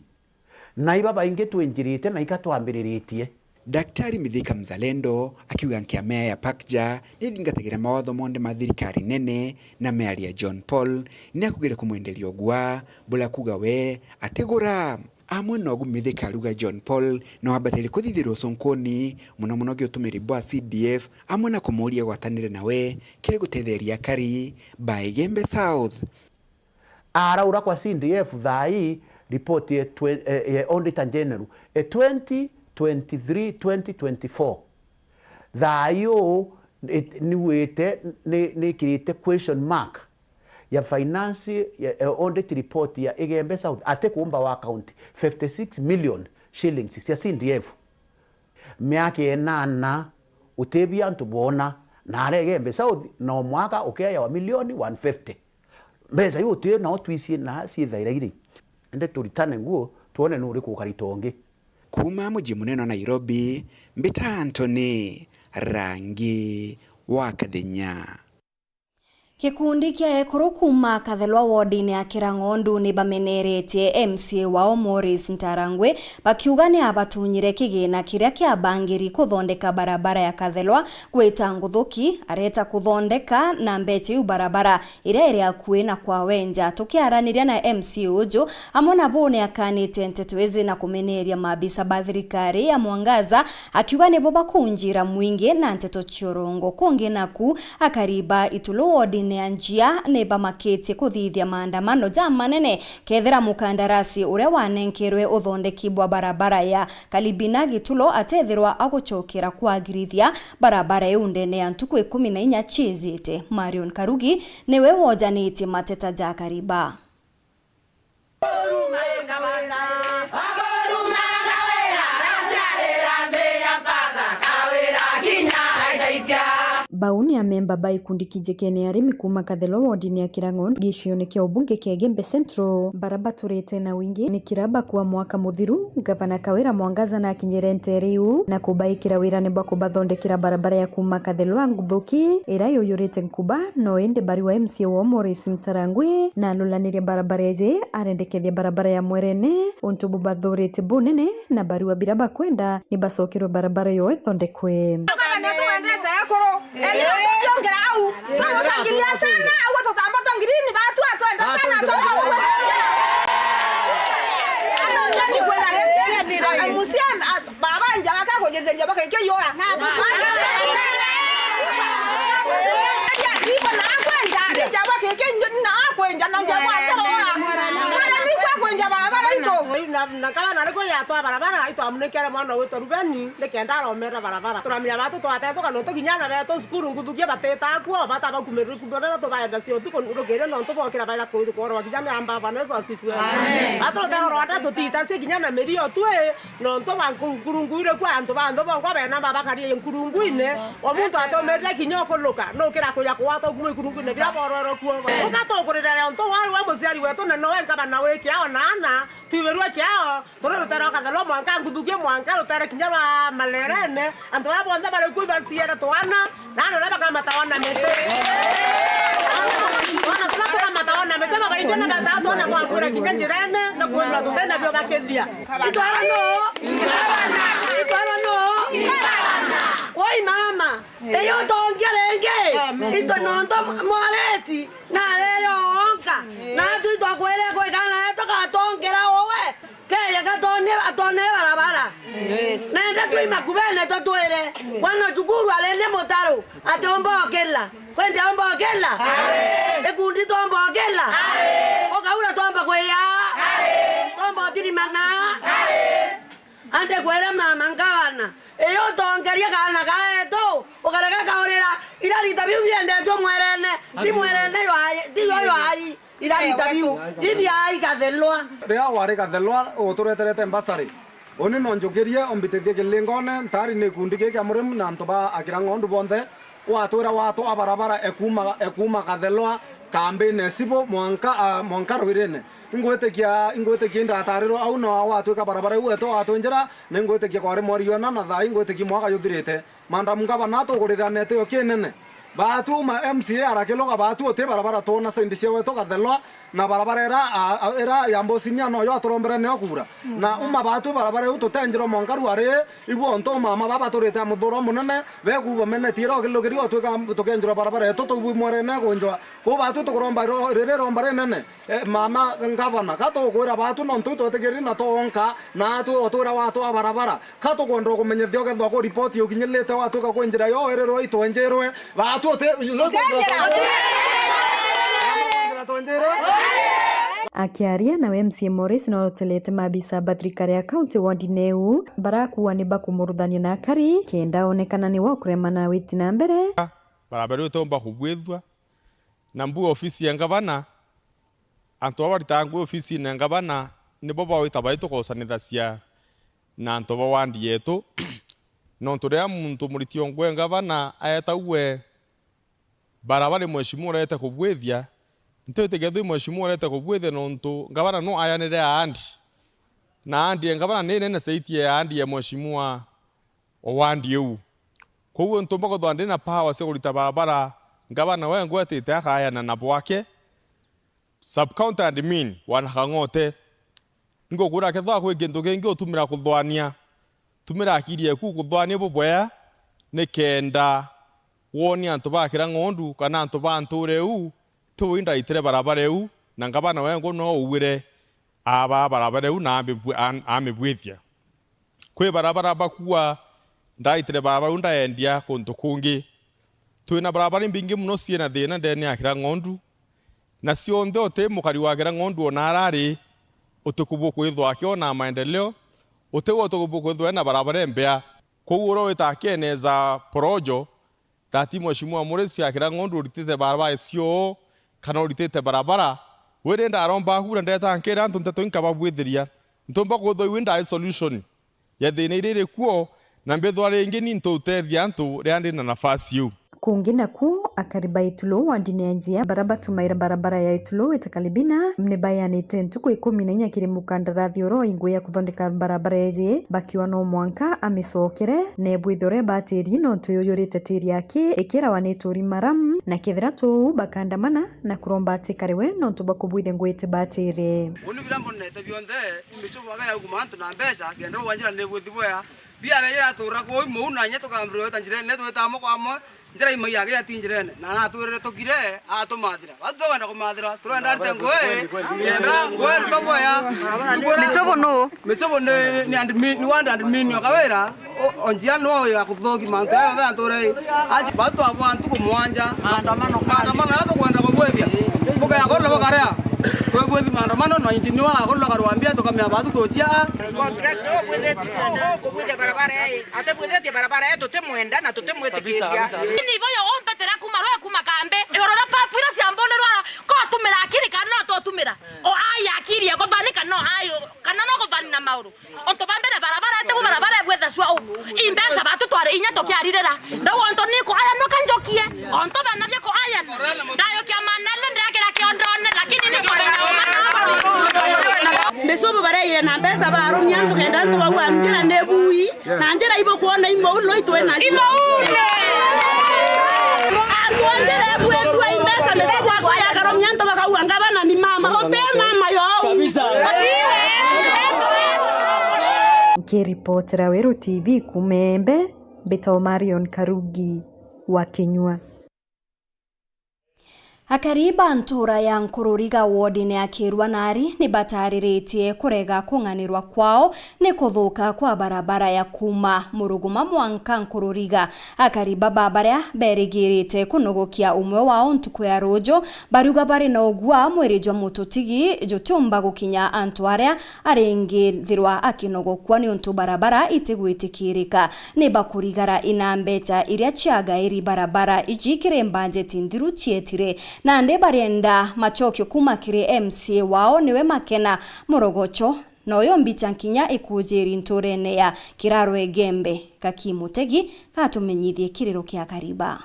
Na iba baingi twinjirite na ika twambiriritie. Daktari Mithika Mzalendo akiuga nkiama ya PAKJA ni ithingatagira mawatho monthe ma thirikari nene, na miario ya John Paul ni akugire kumwenderia ugwa, buria kuuga we atigura. Amwe nogu Mithika ariuga John Paul no abatire kuthithirwa ucunkuni, muno muno giutumiri bwa C D F, amwe na kumuuria gwatanire nawe kiri gutetheria akari ba Igembe South. Araura kwa C D F thaa ii report ya twe-, eh, ya Auditor General, eh, twenty twenty-three, twenty twenty-four. Thaa ii uu, it-, niwite, ni-, nikirite question mark ya finance, ya, ya audit report ya Igembe South, ati kuumba wa account fifty-six million shillings cia C D F. Miaka inana utibia antu boona, na ara Igembe South no mwaka ukeejawa milioni one fifty. Mbeca iu uti nao twicie na ciithaira iri. Indi turitane nguo, twone nu uriku ukarita ungi. Kuuma mucii munene wa Nairobi, mbita Anthony Rangi wa Kathenya. Gikundi kia ekuru kuuma Kathelwa wodine ya Kirang'ondu ni bameneretie M C A wao Maurice Ntarangwi, bakiuga ni abatunyire kigina kiria kiabangiri kuthondeka barabara ya Kathelwa gwita Nguthuki, areta kuthondeka na mbecha iu barabara iria iri akui na kwa wenja. Tukiaraniria na M C A uju, amwe na bo ni akanite nteto iji na kumeneria maabisa ba thirikari ya Mwangaza, akiuga nibo bakunjira mwingi na nteto cia urongo. Kungi naku, akari ba Itulu wodine ya Njia ni bamakitie kuthithia maandamano jamanene kethira mukandarasi uria wanenkerwe uthondeki bwa barabara ya Kalibina Gitulo atethirwa agucokera kwagirithia barabara iu ndene ya ntuku ikumi na inya ciijite. Marion Karugi niwe wojanitie mateta ja akari ba. Bau ni amemba ba gikundi kijikene arimi kuuma Kathelwa wodine ya Kirang'ondu gicione kia ubunge kia Igembe Central, bara baturite na wingi ni kira bakua mwaka muthiru, Gavana Kawira Mwangaza na akinyire nteere iu na kubaikira wirane bwa kubathondekera barabara ya kuuma Kathelwa Nguthuki, ira yuyurite nkuba, no indi bari wa M C A wao Maurice Ntarangwi na alulaniria barabara iji, arendekethia barabara ya Mwerene, untu bubathurite bunene, na bari wa bira bakwenda ni bacokerwe barabara yo ithondekwe. Gavana, tuwendete ekuru. Elio tukiongera au, twamucangiria sana, au tutambata ngirini, batu atwenda sana, twamucenjera. Ano, nani kwega rĩngĩ? Muciĩ, a, baba nja baka kũnjĩthĩria baka ikĩiyũra. Na iko na kwenda, nja baka ikĩ-, na kwenda, na nja kwa serora. Mara ni kwa kwenda barabara ito. Na, na kama na rĩkũ yatwa barabara, itwamunĩkĩre mwana witũ Rubeni, nĩkenda aromera barabara. Tũramenya batũ twatethũka nontu kinya ana betũ cukuru Nguthuki batĩtaa kuo, batabakumĩrĩrĩku ndorera tũbaenda cia ũtukũ rũkĩrĩ nontu bokĩra baja kũrorwa kinya nĩ amba Bwana Yesu asifiwe. Amen. Batũrũtero rwanda tũtitacie kinya na mĩrio twĩ, nontu ba nku-, nkurungu irĩ kwa antũ ba nthũ bongwa bena babakarie nkurungu-inĩ, o muntu atũmĩrĩre kinya ũkũlũka, nũkĩra kũja kũgwata ũkuma ikurungu-inĩ bira bororo kuo. Ũgatũkũrĩra nontu warĩ we mũciari wetũ na nowe ngabana wĩkĩa ona ana, twibĩrue kĩa Turi rutere rwa Kathelwa mwanka Nguthuki, mwanka rutere kinya rwa Malerene. Antu baria bonthe bari ku ibaciere twana, na andu baria bakamatawa na miti. Twana turia tukamatawa na miti, babaingi na bataa twana kwakwira kinya njirene, na kwithirwa tutina bio bakithia. Itwara no? Itwara no? Woi mama, iyo utongia ringi, into nontu mwareti na arere onka, na atwi twakwire kwikara naye tugatongera uwe. Keye gatone, atone barabara. Nende twi makubene twatwire. Bwana Cukuru arende mutaro, ati omba okila. Kwendi omba okila? Ikundi twomba okila? Ukaura twomba kwiya? Twomba utirimana? Ande kwira mama ngavana, iyo utongeria kaana kaetu, ukarega kaurira, irarita biu biendetwe mwerene, ti mwerene ywaai, ti yo ywaai. Irarita biu, ibiai Kathelwa. Riria wari Kathelwa, utureterete mbasari. Uni no njukirie umbitithie kilingone, ntari ni gikundi giki kia Murimi na antu ba akira ng'ondu bonthe, watwira watwa barabara ekuma, ekuma Kathelwa, kambine Sibo, mwanka, ah, mwanka Rwirine. Ingwitikia, ingwitikia indatarirwa au na watwika barabara iu eto watwinjira, na ingwitikia kwari mweri yona na thaa ingwitikia mwaka juthirite. Madam Ngavana, tuguriranete yo kinene. Baatu ma M C A arakiloga baatu uti barabara twona saindi cia wetu Kathelwa, na barabara ira, a, a, ira ya Mbosinia noyo aturombere nio kuura. Na uma baatu barabara iu tutenjirwa mwanka ruari, ibu onto mama baba turite a muthuro munene, bekuuba menetie ira ukilukiri otwika tukenjirwa barabara yetu tubu mwerene kunjwa. Kuu baatu tukuromba iro-, riri romba rinene. Eh, mama ngavana, ka tukwira baatu nontu itwetikiri na twonka, na atwi otwira watwa barabara. Ka tukwenda kumenyithia ukethwa ku ripoti ukinyirite watwika kwi njira yo irirwe itwenjirwe. Baatu uti, no kwinjira twenjirwe. Akiaria nawe M C A Morris no otelete mabisa ba thirikari ya county ward neu, barakuwa ni bakumuruthania na akari, kenda onekana ni wa kuremana witi na mbere. Barabara iu itiumba kubwithua, na mbu ofisi ya ngavana, antu baba baritaga ngui ofisine ya ngavana, nibo bawita bai tukocanithacia na antu ba wandi yetu. Nontu riria muntu muriti o ngui ya ngavana aeta uwe barabara mheshimiwa urete kubwithia, ntwitikia twi mheshimiwa urete kubwithia, nontu ngavana no ayanire aandi, na aandi ya ngavana ni nene caitie ya aandi ya mheshimiwa o wandi iu. Kwou ntumba kwithwa ndi na power cia kurita barabara, ngavana we ngwetite akayana na bwake, sub-county admin, wana Kang'ote. Ngukura kethwa kwi kintu kingi utumira kuthwania, tumira akiri eku kuthwania bubwea, nikenda wonie antu ba kira ng'ondu kana antu ba ntuura iu, ti ui ndaitire barabara iu, na ngavana wengwa no ugwire aba barabara iu na amibwi-, an-, amibwithia. Kwi barabara bakua ndaitire barabara iu ndaendia kuntu kungi. Twina barabara imbingi mono ciina thiina ndene ya kira ng'ondu, na cionthe uti mukari wa kira ng'ondu ona arari, uti kubu kwithwa akiona maendeleo, uti we uti kubu kwithwa ena barabara imbea. Kwou uria wita akieneza porojo, tati mheshimiwa Murisi akira ng'ondu uritite barabara icio, kana uritite barabara, wiri ndaromba kura ndeta nkira antu nteto inkababwithiria. Ntumba kwithwa iu ndai solution ya thina iria iri kuo, na mbithwa ringi ni ntutethia antu riria ndi na nafasi iu. Kungi naku, akari ba Itulu wandine ya Njia bara batumaira barabara ya Itulu wita Kalibina ni bayanite ntuku ikumi na inya kiri mukandarathi uria waingwi ya kuthondeka barabara iji, bakiwa no mwanka amicokere, na ebwithire batiri nontu yuyurite tiri yake ikirawa ni turi maramu, na kethira tuu bakandamana na kuromba atikare we nontu bwa kubwithia ngwiti batiri. Uni biria mbonete bionthe, imicubu aga ya kuma antu na mbeca, kenda rugwa njira ni bwithi bwea. Biaga iratura kuu imou na inya tukambirwa gwita njirene, twita amwe kwa amwe, njira imai yake yati njirene, na natwirire tukire, atumathira. Batu tukwenda kumathira, turenda arite ngui, yenda ngui rito bwea. Micobo nu? Micobo ni, ni admin, ni ward admin o Kawira, o, o njia no ya kuthoki mantu ya yonthe ature. Aji, batu abwa ntuku mwanja. Maandamano kari. Maandamano ya tukwenda kubwithia. Bukeya kono bakaria. Twebwithi maandamano no injini wa kono karwambia tukamea batu tuchia. Contractor ubwithitie, ubwithia barabara ii. Atibwithitie barabara ii, tutimwenda na tutimwitikiria. Kabisa, kabisa. Ni boyo ompetera kuma rwe kuma kambi. Igoro ria papu iria ciamburirwa, ko tumira akiri kana no tutumira? O ai akiri ya kuthani kana no ai, kana no kuthani na mauru. Ontu ba mbere barabara itibu barabara ibwethecua u. Imbeca batu twari inya tukiaririra. Ndau ontu ni kuayanuka njukie. Ontu bana bia kuayana. Ndayukia manele ndiakira kiondone, lakini ni kumenya uma na. Mbicubu bareire na mbeca Rumia antu kenda antu bau a njira ni bui, na njira ibukwona imou no itwe na imoune. Antu a njira ebu etua imbeca mesa gwakwa yagarumia antu bakauga ngabana ni mama, uti mama yo. Kabisa. Nkiripotera Weru T V kuuma Embe, mbitagwa Marion Karugi wa Kinyua. Akari ba ntuura ya Nkururiga wodine ya Kirua Nari ni batariritie kurega kung'anirwa kwao ni kuthuka kwa barabara ya kuuma Muruguma mwanka Nkururiga. Akari baba baria berigirite kunogokia umwe wao ntuku ya ruju, bariuga bari na ugua mwiri jwa mututigi jutiumba gukinya antu aria aringithirwa akinogokua niuntu barabara itigwitikirika. Ni bakurigara inambeta iria ciagairi barabara iji kiri mbanjeti nthiru cietire. Nandi barienda macokio kuuma kiri M C A wao niwe Makena Murogocho, na uyu mbicha nkinya ikujiri nturene ya Kiraro Egembe. Gaki Mutegi gatumenyithie kiriro kia Kariba.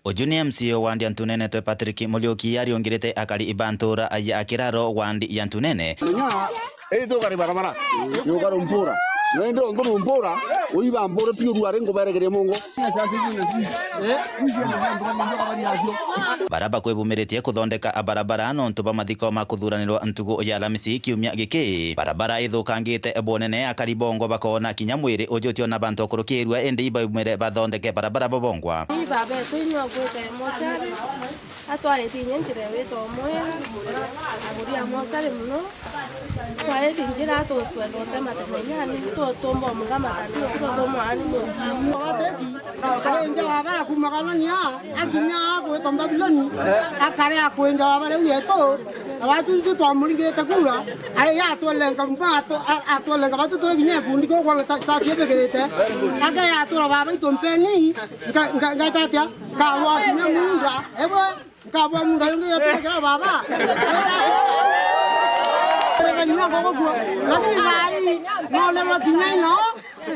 Uju ni M C A wa Ndiantunene twe Patrick Muriuki ariongirite akari ba ntura ya Kiraro wandi ya Ntunene. Menya, ii tukari barabara, yukari mpura. No indi untu ni mpura, uiba mpura piu ruari nguberegeria mungu. Bara bakwibumiritie kuthondeka barabara nontu bwa mathiko ma kuthuranirwa ntugu ya Alamisi kiumia giki. Barabara ithukangite bunene, akari bongwa bakoona kinya mwiri uju utiona bantu kurukirua, indi ibaumire bathondeke barabara bo bongwa. Ii baba etu inywa ngwite mosari, atwarite inya njira iwita umwe, aguri a mosari muno. Twaithingira tutwenda utematana inyani, tutumba umugamatania, tutumba ani mucimu. Arinja wa bara kumaganania, akinya agwitwa Babiloni, akare akwinja wa bara iu yetu, na watu ithu twamuringirite kura, ari ya atwelenga mba, atu-, a-, atwelenga batu turi kinya ikundi kuu kwa ta-, sati ibigirite, ake ya atura baba itu mpeni, nga-, nga-, ngaita atia? Kawa kinya munda, ebwe. Nkabwa munda yungi yote kira baba. Lakini thai, no nero kinya ino,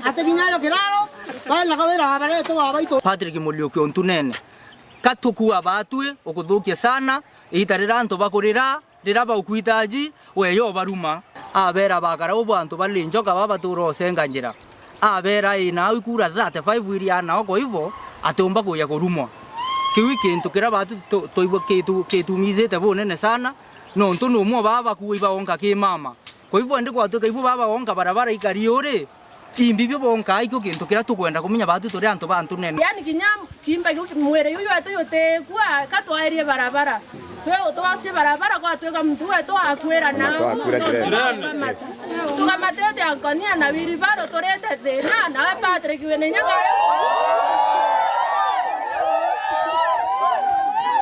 ate kinya yo kiraro, bale na kawira wa baretu wa baitu. Patrick Muriuki Ntunene, ka tukua batwi, ukuthukia sana, iita rira antu bakurira, rira baukwitaji, weyo baruma. Abera bakara ubu antu bari njoka baba batura usenga njira. Abera ii nao ikura thirty-five iria nao, kwa hivyo atiumba kuja kurumwa. Kiu i kintu kiria batu tu-, tuigua kitu-, kitumizite bunene sana, nontu ni umwe baba bakua ibaonka ki mama. Kwa hivyo indi gwatuika ibu baba baonka barabara ikari uri, imbi bio bonka ikio kintu kiria tukwenda kumenya batu turi antu ba Ntunene. Yani kinya Kimba kiu, mwiri uyu wetu jutikua, ka twairie barabara. Twe-, twasie barabara, gwatuika muntu wetu akwira nau. Twakwira kirene. Tukamatete ankonia na wiribaro turite thina, nawe Patrick wina inya kari.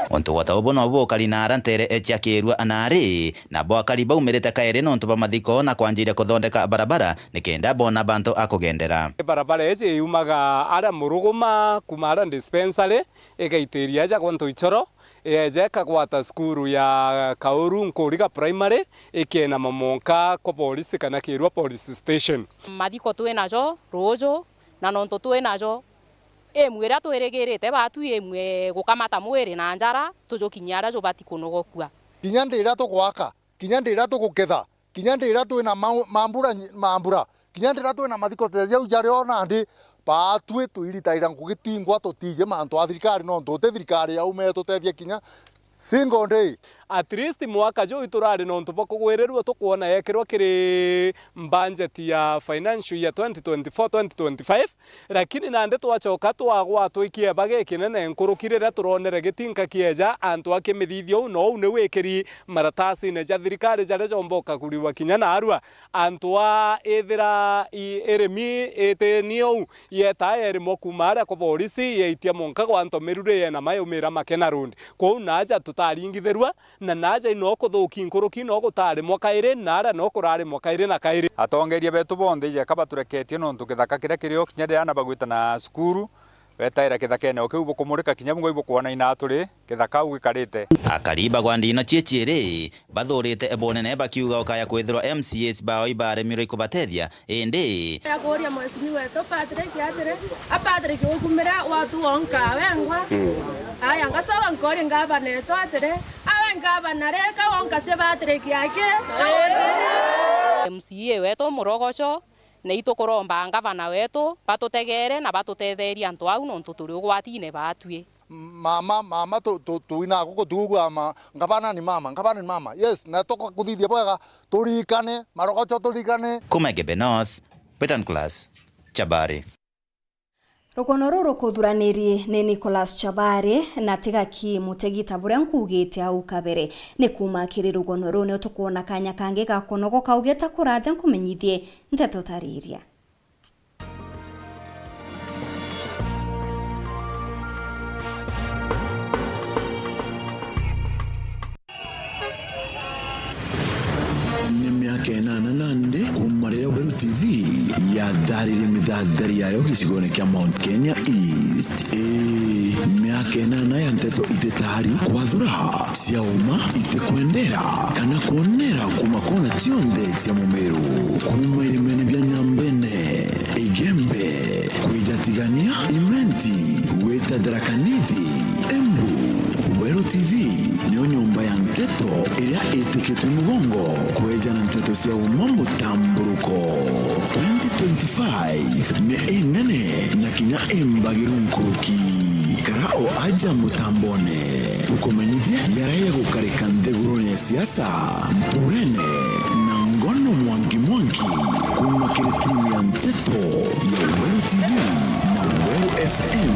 Untu gwata ubu nobu ukari na ara ntere cia Kirua Nari, nabo akari baumirite kairi nontu bwa mathiko na kwanjiria kuthondeka barabara, nikenda bona bantu a kugendera. Barabara iji yumaga aria Muruguma, kuma aria dispensary, igaitiria aja gwa Ntoichoro, yeeja ikagwata cukuru ya Kauru Nkuriga Primary, ikienama mwanka kwa polisi kana Kirua Police Station. Mathiko twi najo ruuju, na nontu twi najo, imwe iria twirigirite batu imwe gukamata mwiri na njara, tujukinyia aria jubati kunogokua. Kinya ndi iria tugwaka, kinya ndi iria tuguketha, kinya ndi iria twina mau-, mambura nyi-, mambura, kinya ndi iria twina mathiko ta jau jari o nandi, baatwi twiritaira ngugi twingwa tutiji mantu a thirikari, nontu uti thirikari yaume itutethia kinya single day. At least mwaka juyu turari na untu bwa kugwirirua tukwona yekirwa kiri budget ya financial year twenty twenty-four twenty twenty-five, Lakini nandi twacoka twagwatwa ikieba gikinene nkuruki riria turonere gitinka kieja antu a kimithithia uu, na uu niu wikiri maratasine ja thirikari jaria jomba ukaguriwa kinya naarua. Antu a ithira i-, irimi itini uu, yetaa yerimwa kuuma aria kwa borisi, yeitia mwanka gwa antu miruri yenama yumira Makena Road. Kwou naaja tutaringithirua, Na naaja ino kuthuki nkuruki no gutarimwa kairi, na aria no kurarimwa kairi na kairi. Atongeria betu bonthe ijeka batureketie nontu kithaka kiria kiri o kinya riria aana bagwita na cukuru, Wetaira kithakene o kiu bukumurika kinya bungwa ibukwona ina turi kithaka au gikarite. Akari bagwa ndino ciiciiri bathuurite bunene bakiuga ukaya kwithirwa M C As bao ibaremirwe ikubatethia, indi ya kuuria mheshimiwa wetu Patrick atiri, a Patrick ukumira watu wonka wengwa. Aya, ngacoka nkoria ngavana etu atiri, awe ngavana reka wonka cia Patrick aki? M C A wetu Murogoco, na itukuromba ngavana wetu batutegeere na batutetheerie antu au nontu turi ugwatine baatui. Mama, mama, tu-, tu-, tuinaga guku tuugua ma-, ngavana ni mama, ngavana ni mama. Yes, na tukakuthithia bwega, turirikane, Marogoco turirikane. Kuma Igembe North, Peter Nicholas Chabari. Rugono ruru rukuthuranirie ni Nicholas Chabari na Tigaki Mutegi ta buria nkuugite au kabere. Ni kuuma kiri rugono ruu nio tukwona kanya kangi ga kunogoka ugeta kuraja nkumenyithie nteto tariria. Ni miaka inana nandi kuuma riria Weru T V yathaaririe mithathari yayo gicigone kia Mount Kenya East. Ii, miaka inana ya nteto ititaari, kwathura cia uma, itikwendera kana kwonera kuuma kona cionthe cia Mumiru, kuuma irimene bia Nyambene, Igembe, kwija Tigania, Imenti, gwita Tharaka Nithi, Embu. Weru T V niyo nyomba ya nteto iria itikitwe mugongo kweja na nteto cia uma mutamburuko. Twenty twenty-five ni inene na kinya imbagiru nkuruki. Kara o aja mutambone, tukumenyithie jaria jagukarika nthigurune ya siasa, nturene, na ngono mwanki mwanki, kuuma kiri timu ya nteto ya Weru T V na Weru F M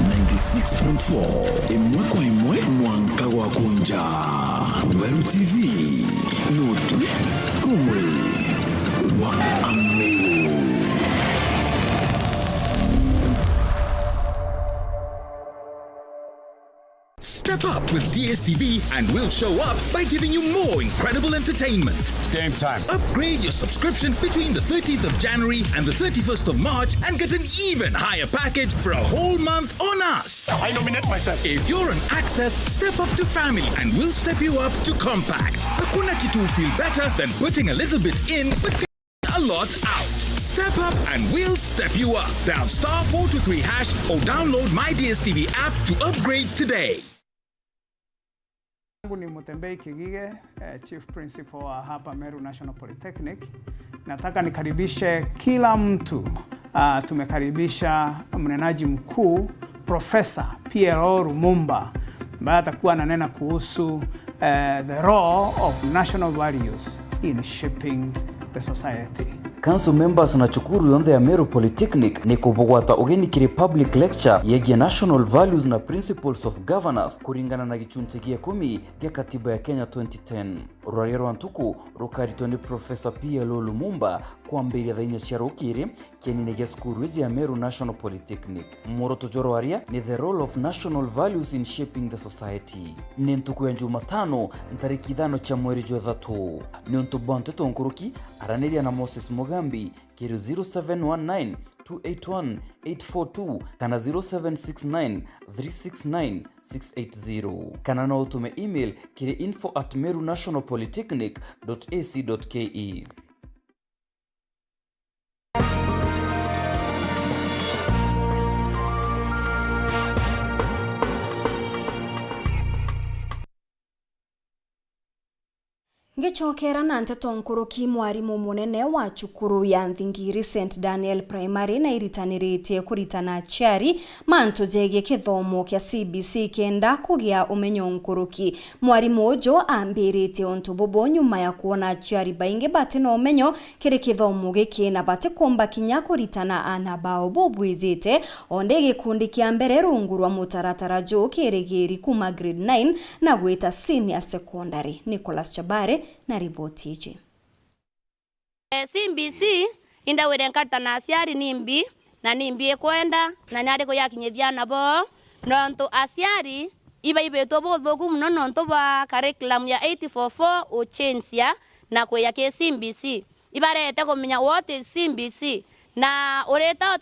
ninety six point four, imwe kwa imwe mwanka gwa kunja. Weru T V, nutwi rumuri rwa Amiru. Step up with D S T V and we'll show up by giving you more incredible entertainment. It's game time. Upgrade your subscription between the thirteenth of January and the thirty-first of March and get an even higher package for a whole month on us. I nominate myself. If you're on Access, step up to Family and we'll step you up to Compact. Hakuna kitu feel better than putting a little bit in but a lot out. Step up and we'll step you up. Dial star four two three hash or download My D S T V app to upgrade today. Yangu ni Mutembei Kigige, eh, Chief Principal wa hapa Meru National Polytechnic. Nataka nikaribishe kila mtu. Ah, tumekaribisha mnenaji mkuu, Professor P L O Lumumba, ambaye atakuwa ananena kuhusu eh, the role of national values in shaping the society. Council members na cukuru yonthe ya Meru Polytechnic ni kubugwata ugeni kiri public lecture yegie national values na principles of governance kuringana na gichunchi gia ikumi gia katiba ya Kenya twenty ten. Rwaria rwa ntuku rukaritwa ni Professor P L O Lumumba kwambiria thaa inya cia rukiri kienine gia cukuru iji ya Meru National Polytechnic. Mworoto jwa rwaria ni The Role of National Values in Shaping the Society. Ni ntuku ya Jumatano, ntariki ithano cia mweri jwa ithatu. Niuntu bwa nteto nkuruki, araniria na Moses Mugambi kiri zero seven one nine two eight one eight four two kana zero seven six nine three six nine six eight zero. Kana no utume email kiri info at meru national polytechnic dot A C dot K E. Ngicokera na nteto nkuruki, mwarimu munene wa cukuru ya Nthingiri Saint Daniel Primary nairitaniritie kuritana aciari mantu jegie kithomo kia C B C kenda kugia umenyo nkuruki. Mwarimu uju ambiritie untu bubu nyuma ya kwona aciari baingi batina umenyo kiri kithomo giki na batikumba kinya kuritana aana bao bubwijite. Onde gikundi kia mbere rungu rwa mutaratara juu kirigiri kuma grade nine na gwita senior secondary. Nicholas Chabare na riboti iji. Eh, C B C indawire nkata na aciari ni mbi, na ni mbi ikwenda, na ni ariku yakinyithia aana boo, nontu aciari ibaibitwe buthuku mono nontu bwa curriculum ya eight four four uchensia na kwija ki C B C. Ibarete kumenya what is C B C, na urita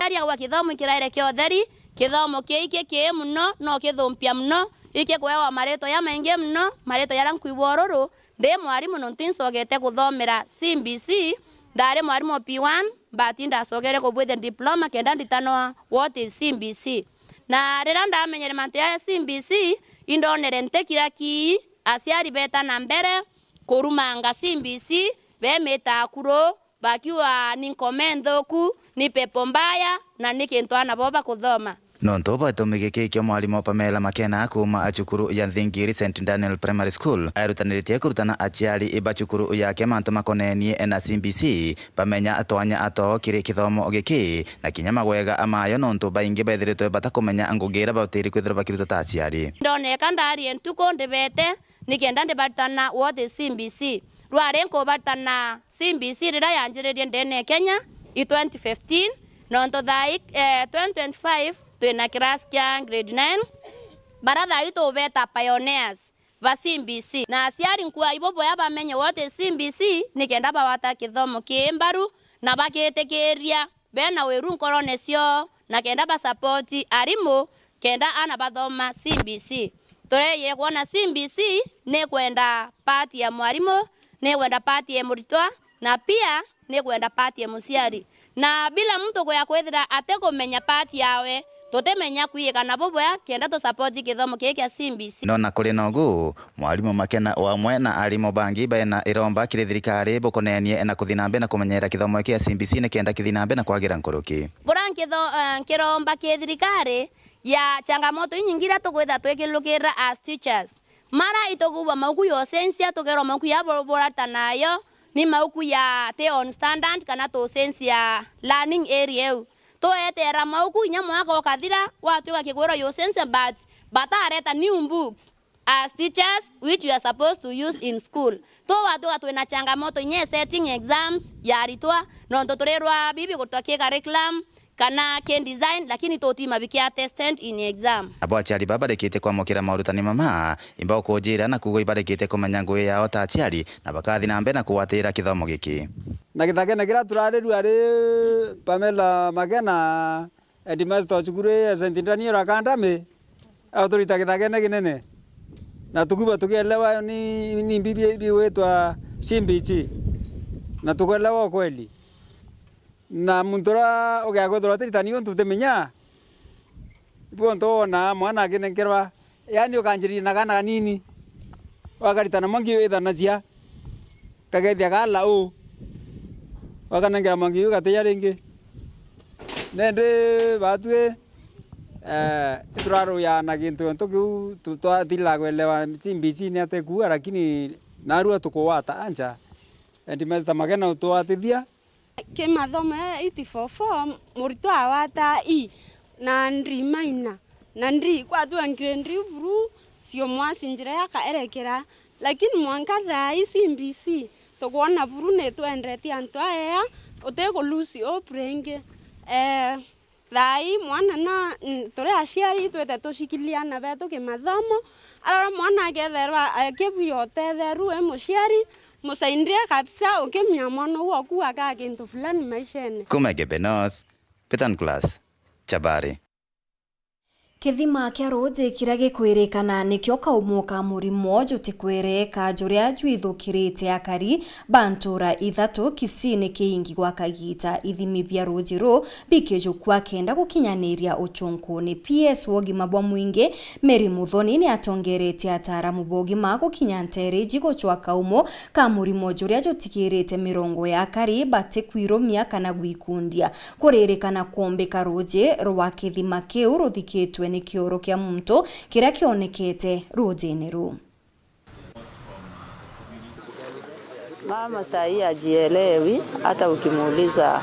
aria gwa kithomo kiraire kia utheri, Kithomo kii kikii mono, no kithumpia mono, ikikwewa maritwa jamaingi mono, maritwa jaria nkwigua ururu, ndi mwarimu nontu incokete kuthomera C B C, ndari mwarimu o P one, but indacokere kubwithia diploma kenda nditanwa what is C B C. Na riria ndamenyere mantu jaya C B C, indonere ntikira ki aciari beeta na mbere kurumanga C B C, bemita akuru, bakiuga ni nkoma nthuku, ni pepo mbaya, na ni kintu aana bao bakuthoma. Nontu bwa gitumi giki kio mwarimu Pamela Makena kuuma cukuru ya Nthingiri Saint Daniel Primary School, aerutaniritie kurutana aciari ba cukuru yake mantu makonenie na C B C, bamenya twanya twao kiri kithomo giki, na kinya magwega mayo, nontu baingi bethiritwe batakumenya ngugi iria babatairi kwithirwa bakiruta ta aciari. Ndoneka ndari ntuku ndibete, nikenda ndibaritana what is C B C. Rwari nkubaritana C B C riria yanjiririe ndene ya Kenya i twenty fifteen, nontu thaa ii, eh, twenty twenty-five twina class kia grade nine, baria thaa ii tubeta pioneers ba C B C. Na aciari nkwaa ibo boya bamenye what is C B C, nikenda bagwata kithomo kii mbaru na bagitikiria bena wiru nkorone ciao, na kenda ba support arimu, kenda aana bathoma C B C. Tureejire kwona C B C ni kwenda part ya mwarimu, ni kwenda part ya muritwa, na pia ni kwenda part ya muciari. Na bila muntu kuya kwithira atikumenya part yawe, tutimenya kwiika na bubwea kenda tu support kithomo kii kia C B C. No na kuri na ugu, mwarimu Makena o amwe na arimu bangi bena iromba kiri thirikari bukonenie na kuthi na mbere na kumenyerera kithomo kia C B C nikenda kithi na mbere na kwagira nkuruki. Buria nkitho-, eh, nkiromba ki thirikari ya changamoto inyingi iria tukwithira twikilukirira as teachers. Mara itukuuba mauku ya ucensia, tukerwa mauku ya bu-, burata nayo ni mauku ya ti on standard kana tucensia learning area iu. Tueteera mauku inya mwaka ukathira, gwatuika kikwirwa ya ucensia, but batareta new books as teachers which we are supposed to use in school. Tugatuika twina changamoto inya ya setting exams ya aritwa, nontu turirwa bibi gutwa ki curriculum kana ki design, lakini tutima bikia tested in exam. Abo aciari baba barikite kwamukira maurutani mama, imba ukujira na kuuga ibarikite kumenya ngugi yao ta aciari, na bakathi na mbere na kugwatira kithomo giki. Na githakene kiria turarirua ri Pamela Magena, headmaster wa cukuru ya Saint Daniel Academy, aturita githakene kinene. Na tukiuga tukielewa ni, ni mbi bi-, bigwitwa C B C. Na tukwelewa ukweli. Na muntu uria ugiakwithirwa atiritani untu utimenya, ibu untu wona mwana akinenkerwa, yaani ukanjiriria na kaana kanini, wakaritana mwanki ithanacia, kagethia kaala uu, wakanengera mwanki uu gatiya ringi. Nandi batwi, eh, ituraruya na gintu untu kiu tu-, twatirira kwelewa C B C ni atia ikuuga, lakini narua tukugwata ancha. Headmaster Magena utugwatithia. Ki mathomo ya eight four four, muritwa agwata E na D minor na D. Kwatuga grade D buru, cio mwasi njira ya kaerekera. Lakini mwanka thaa ii C B C, tukwona buru ni twendetie antu aea, uti ku lose hope ringi. Eh, Thaa ii mwana na, n-, turi aciari itwite tucikiria aana betu kimathomo. Arora mwana aketherwa akibuya utetheru wi muciari, musaindie kabisa, ukimenya mwana uu oku akaa kintu fulani maishene. Kuma Igembe North, Peter Nicholas, Chabari. Kithima kia ruuji kiria gikwirikana nikio kaumo ka murimo jutikwereka juria jwithukirite akari ba ntuura ithatu Kisii ni kiingi gwa kagiita. Ithimi bia ruuji ruu bikijukua kenda gukinyaniria uchunkuni. P S wa ugima bwa mwingi Mary Muthoni ni atongeretie ataaramu ba ugima gukinya nteere iji gucwa kaumo ka murimo juria jutigirite mirongo ya akari batikwirumia kana gwikundia. Kuririkana kwombika ruuji rwa kithima kiu ruthikitwe ni kioro kia muntu kiria kionekete ruujine ruu. Mama saa hii hajielewi, hata ukimuuliza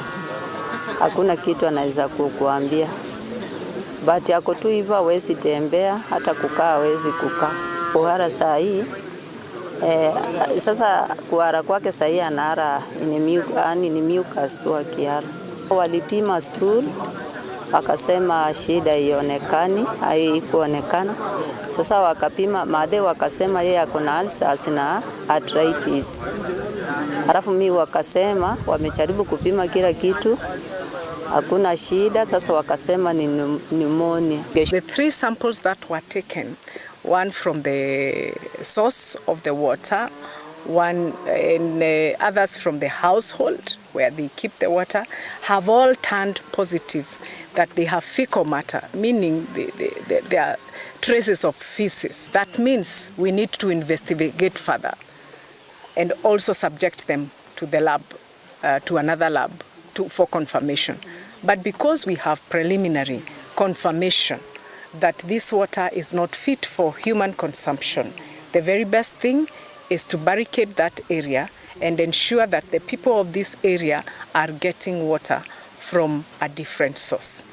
hakuna kitu anaweza kukuambia. But ako tu hivyo, hawezi tembea, hata kukaa hawezi kukaa. Kuhara saa hii, eh, sasa kuhara kwake saa hii anahara in a mu-, yaani ni mucus tu akihara. Walipima stool, wakasema shida haionekani, haikuonekana. Sasa wakapima, madhe wakasema yeye ako na ulcers na arthritis. Alafu mi wakasema wamejaribu kupima kila kitu, Hakuna shida, sasa wakasema ni pneumonia. The three samples that were taken, one from the source of the water, one and uh, others from the household where they keep the water, have all turned positive, that they have fecal matter, meaning the, the, the, there are traces of feces. That means we need to investigate further and also subject them to the lab, uh, to another lab to, for confirmation. But because we have preliminary confirmation that this water is not fit for human consumption, the very best thing is to barricade that area and ensure that the people of this area are getting water from a different source.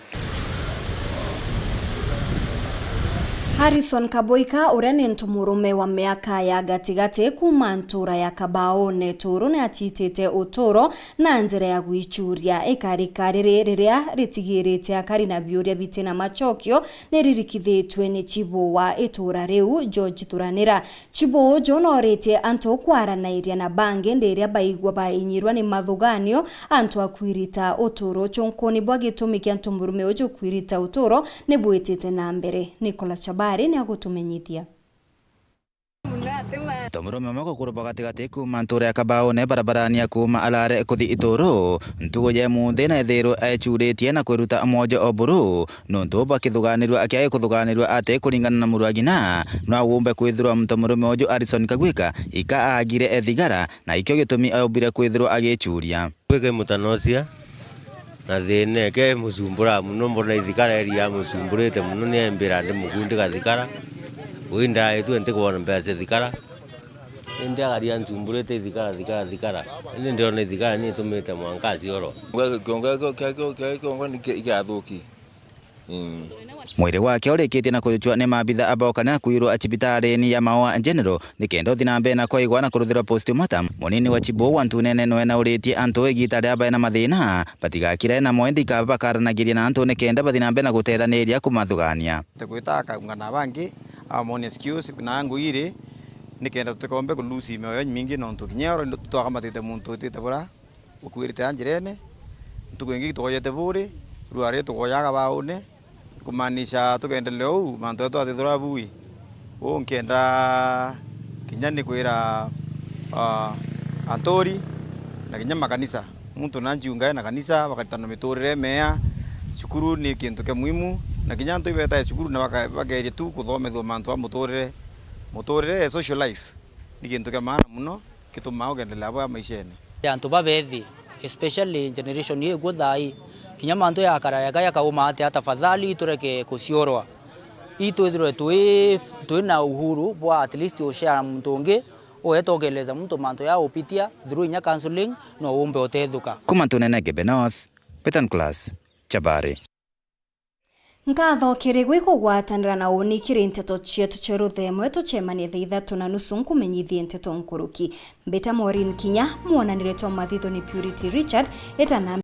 Harrison Kaboika, uria ni ntumurume wa miaka ya gatigati kuuma ntuura ya Kabaone Turu, ni acitite uturo na njira ya gwichuria. Ikarika riri riria ritigirite akari na biuria biti na macokio ni ririkithitue ni chibu wa ituura riu, George Thuranira. Chibu uju nooritie antu kwaranairia na bangi ndi iria baigua bainyirwa ni mathuganio antu a kwirita uturo. Ucunkuni bwa gitumi kia ntumurume uju kwirita uturo ni bwitite na mbere. Nicola Chabari ni agutumenyithia. Ntomurume umwe gukurubwa gatigati kuuma ntuura ya Kabaone barabarani ya kuuma Alare kuthi Ituru, ntugu ya imunthi na ethirwe ecuritie na kwiruta mwojo o buru. Nontu bwa kithuganirua kiae kuthuganirua ati kuringana na muru wa ng'ina, no aumbe kwithirwa muntu murume uju Harrison Kagwika ika aagire ethigara, na ikio gitumi aumbire kwithirwa agichuria. Gwika mutanocia na thina eke mucumbura muno, mbona ithikara eri ya mucumburite muno, ni embira ndi mukundi gathikara. Ui ndaitwe ntikwona mbeca cia thikara. Indi agaria ncumburite ithikara, thikara, thikara. Indi ndiona ithikara ni itumite mwanka aciorwa. Kiongo kio kio kio kiongo ni kia- ikiathuki. Mwiri wake urikitie na kujuchwa ni maabitha a boka na kwirwa cibitarini ya Maua General nikenda uthi na mbere na kwaigwa na kuruthirwa postmortem. Munini wa Chibu wa Ntunene nwe nauritie antu igita riria bae na mathina batigakire na mwendi ikaba bakaranagiria na antu nikenda bathi na mbere na gutethaniria kumathugania. Tigwita akaungana bangi amonia excuse na ngui iri nikenda tutikombe ku lose mioyo mingi nontu kinya oro twakamatite muntu utite bura ukuirite a njirene, ntuku ingi tukoyete buri, rua ri tukoyaga baune, kumaanisha tugendelea uu, mantu jetu atithirwa bui. Uu nkenda kinya ni kwira, ah, anturi na kinya makanisa, muntu na njiungae na kanisa, bakaritanwa miturire mea, cukuru ni kintu kia muhimu, na kinya antu ibetae cukuru na baka- bakeeria tu kuthomethua mantu a muturire. Muturire, social life, ni kintu kia maana muno. Kitumaa ugendelea bwega maishene. Antu babethi, especially generation ii ikwo thaa ii, kinya mantu yakara yaka yakauma atia, tafadhali tureke kuciorwa. Itwithirwe twi twi na uhuru bwa at least ushare na muntu ungi, ueta ukeleza muntu mantu ya upitia through inya counseling, no umbe utethuka. Kuma Ntunene Ngebe North, Betan Class, Chabari. Nkatho kiri gwi kugwatanira na uni kiri nteto cietu cia ruthemwe. Tucemanie thaa ithatu na nusu nkumenyithie nteto nkuruki. Mbita Maureen Kinya, mwonanire twa mathitho ni Purity Richard, eta na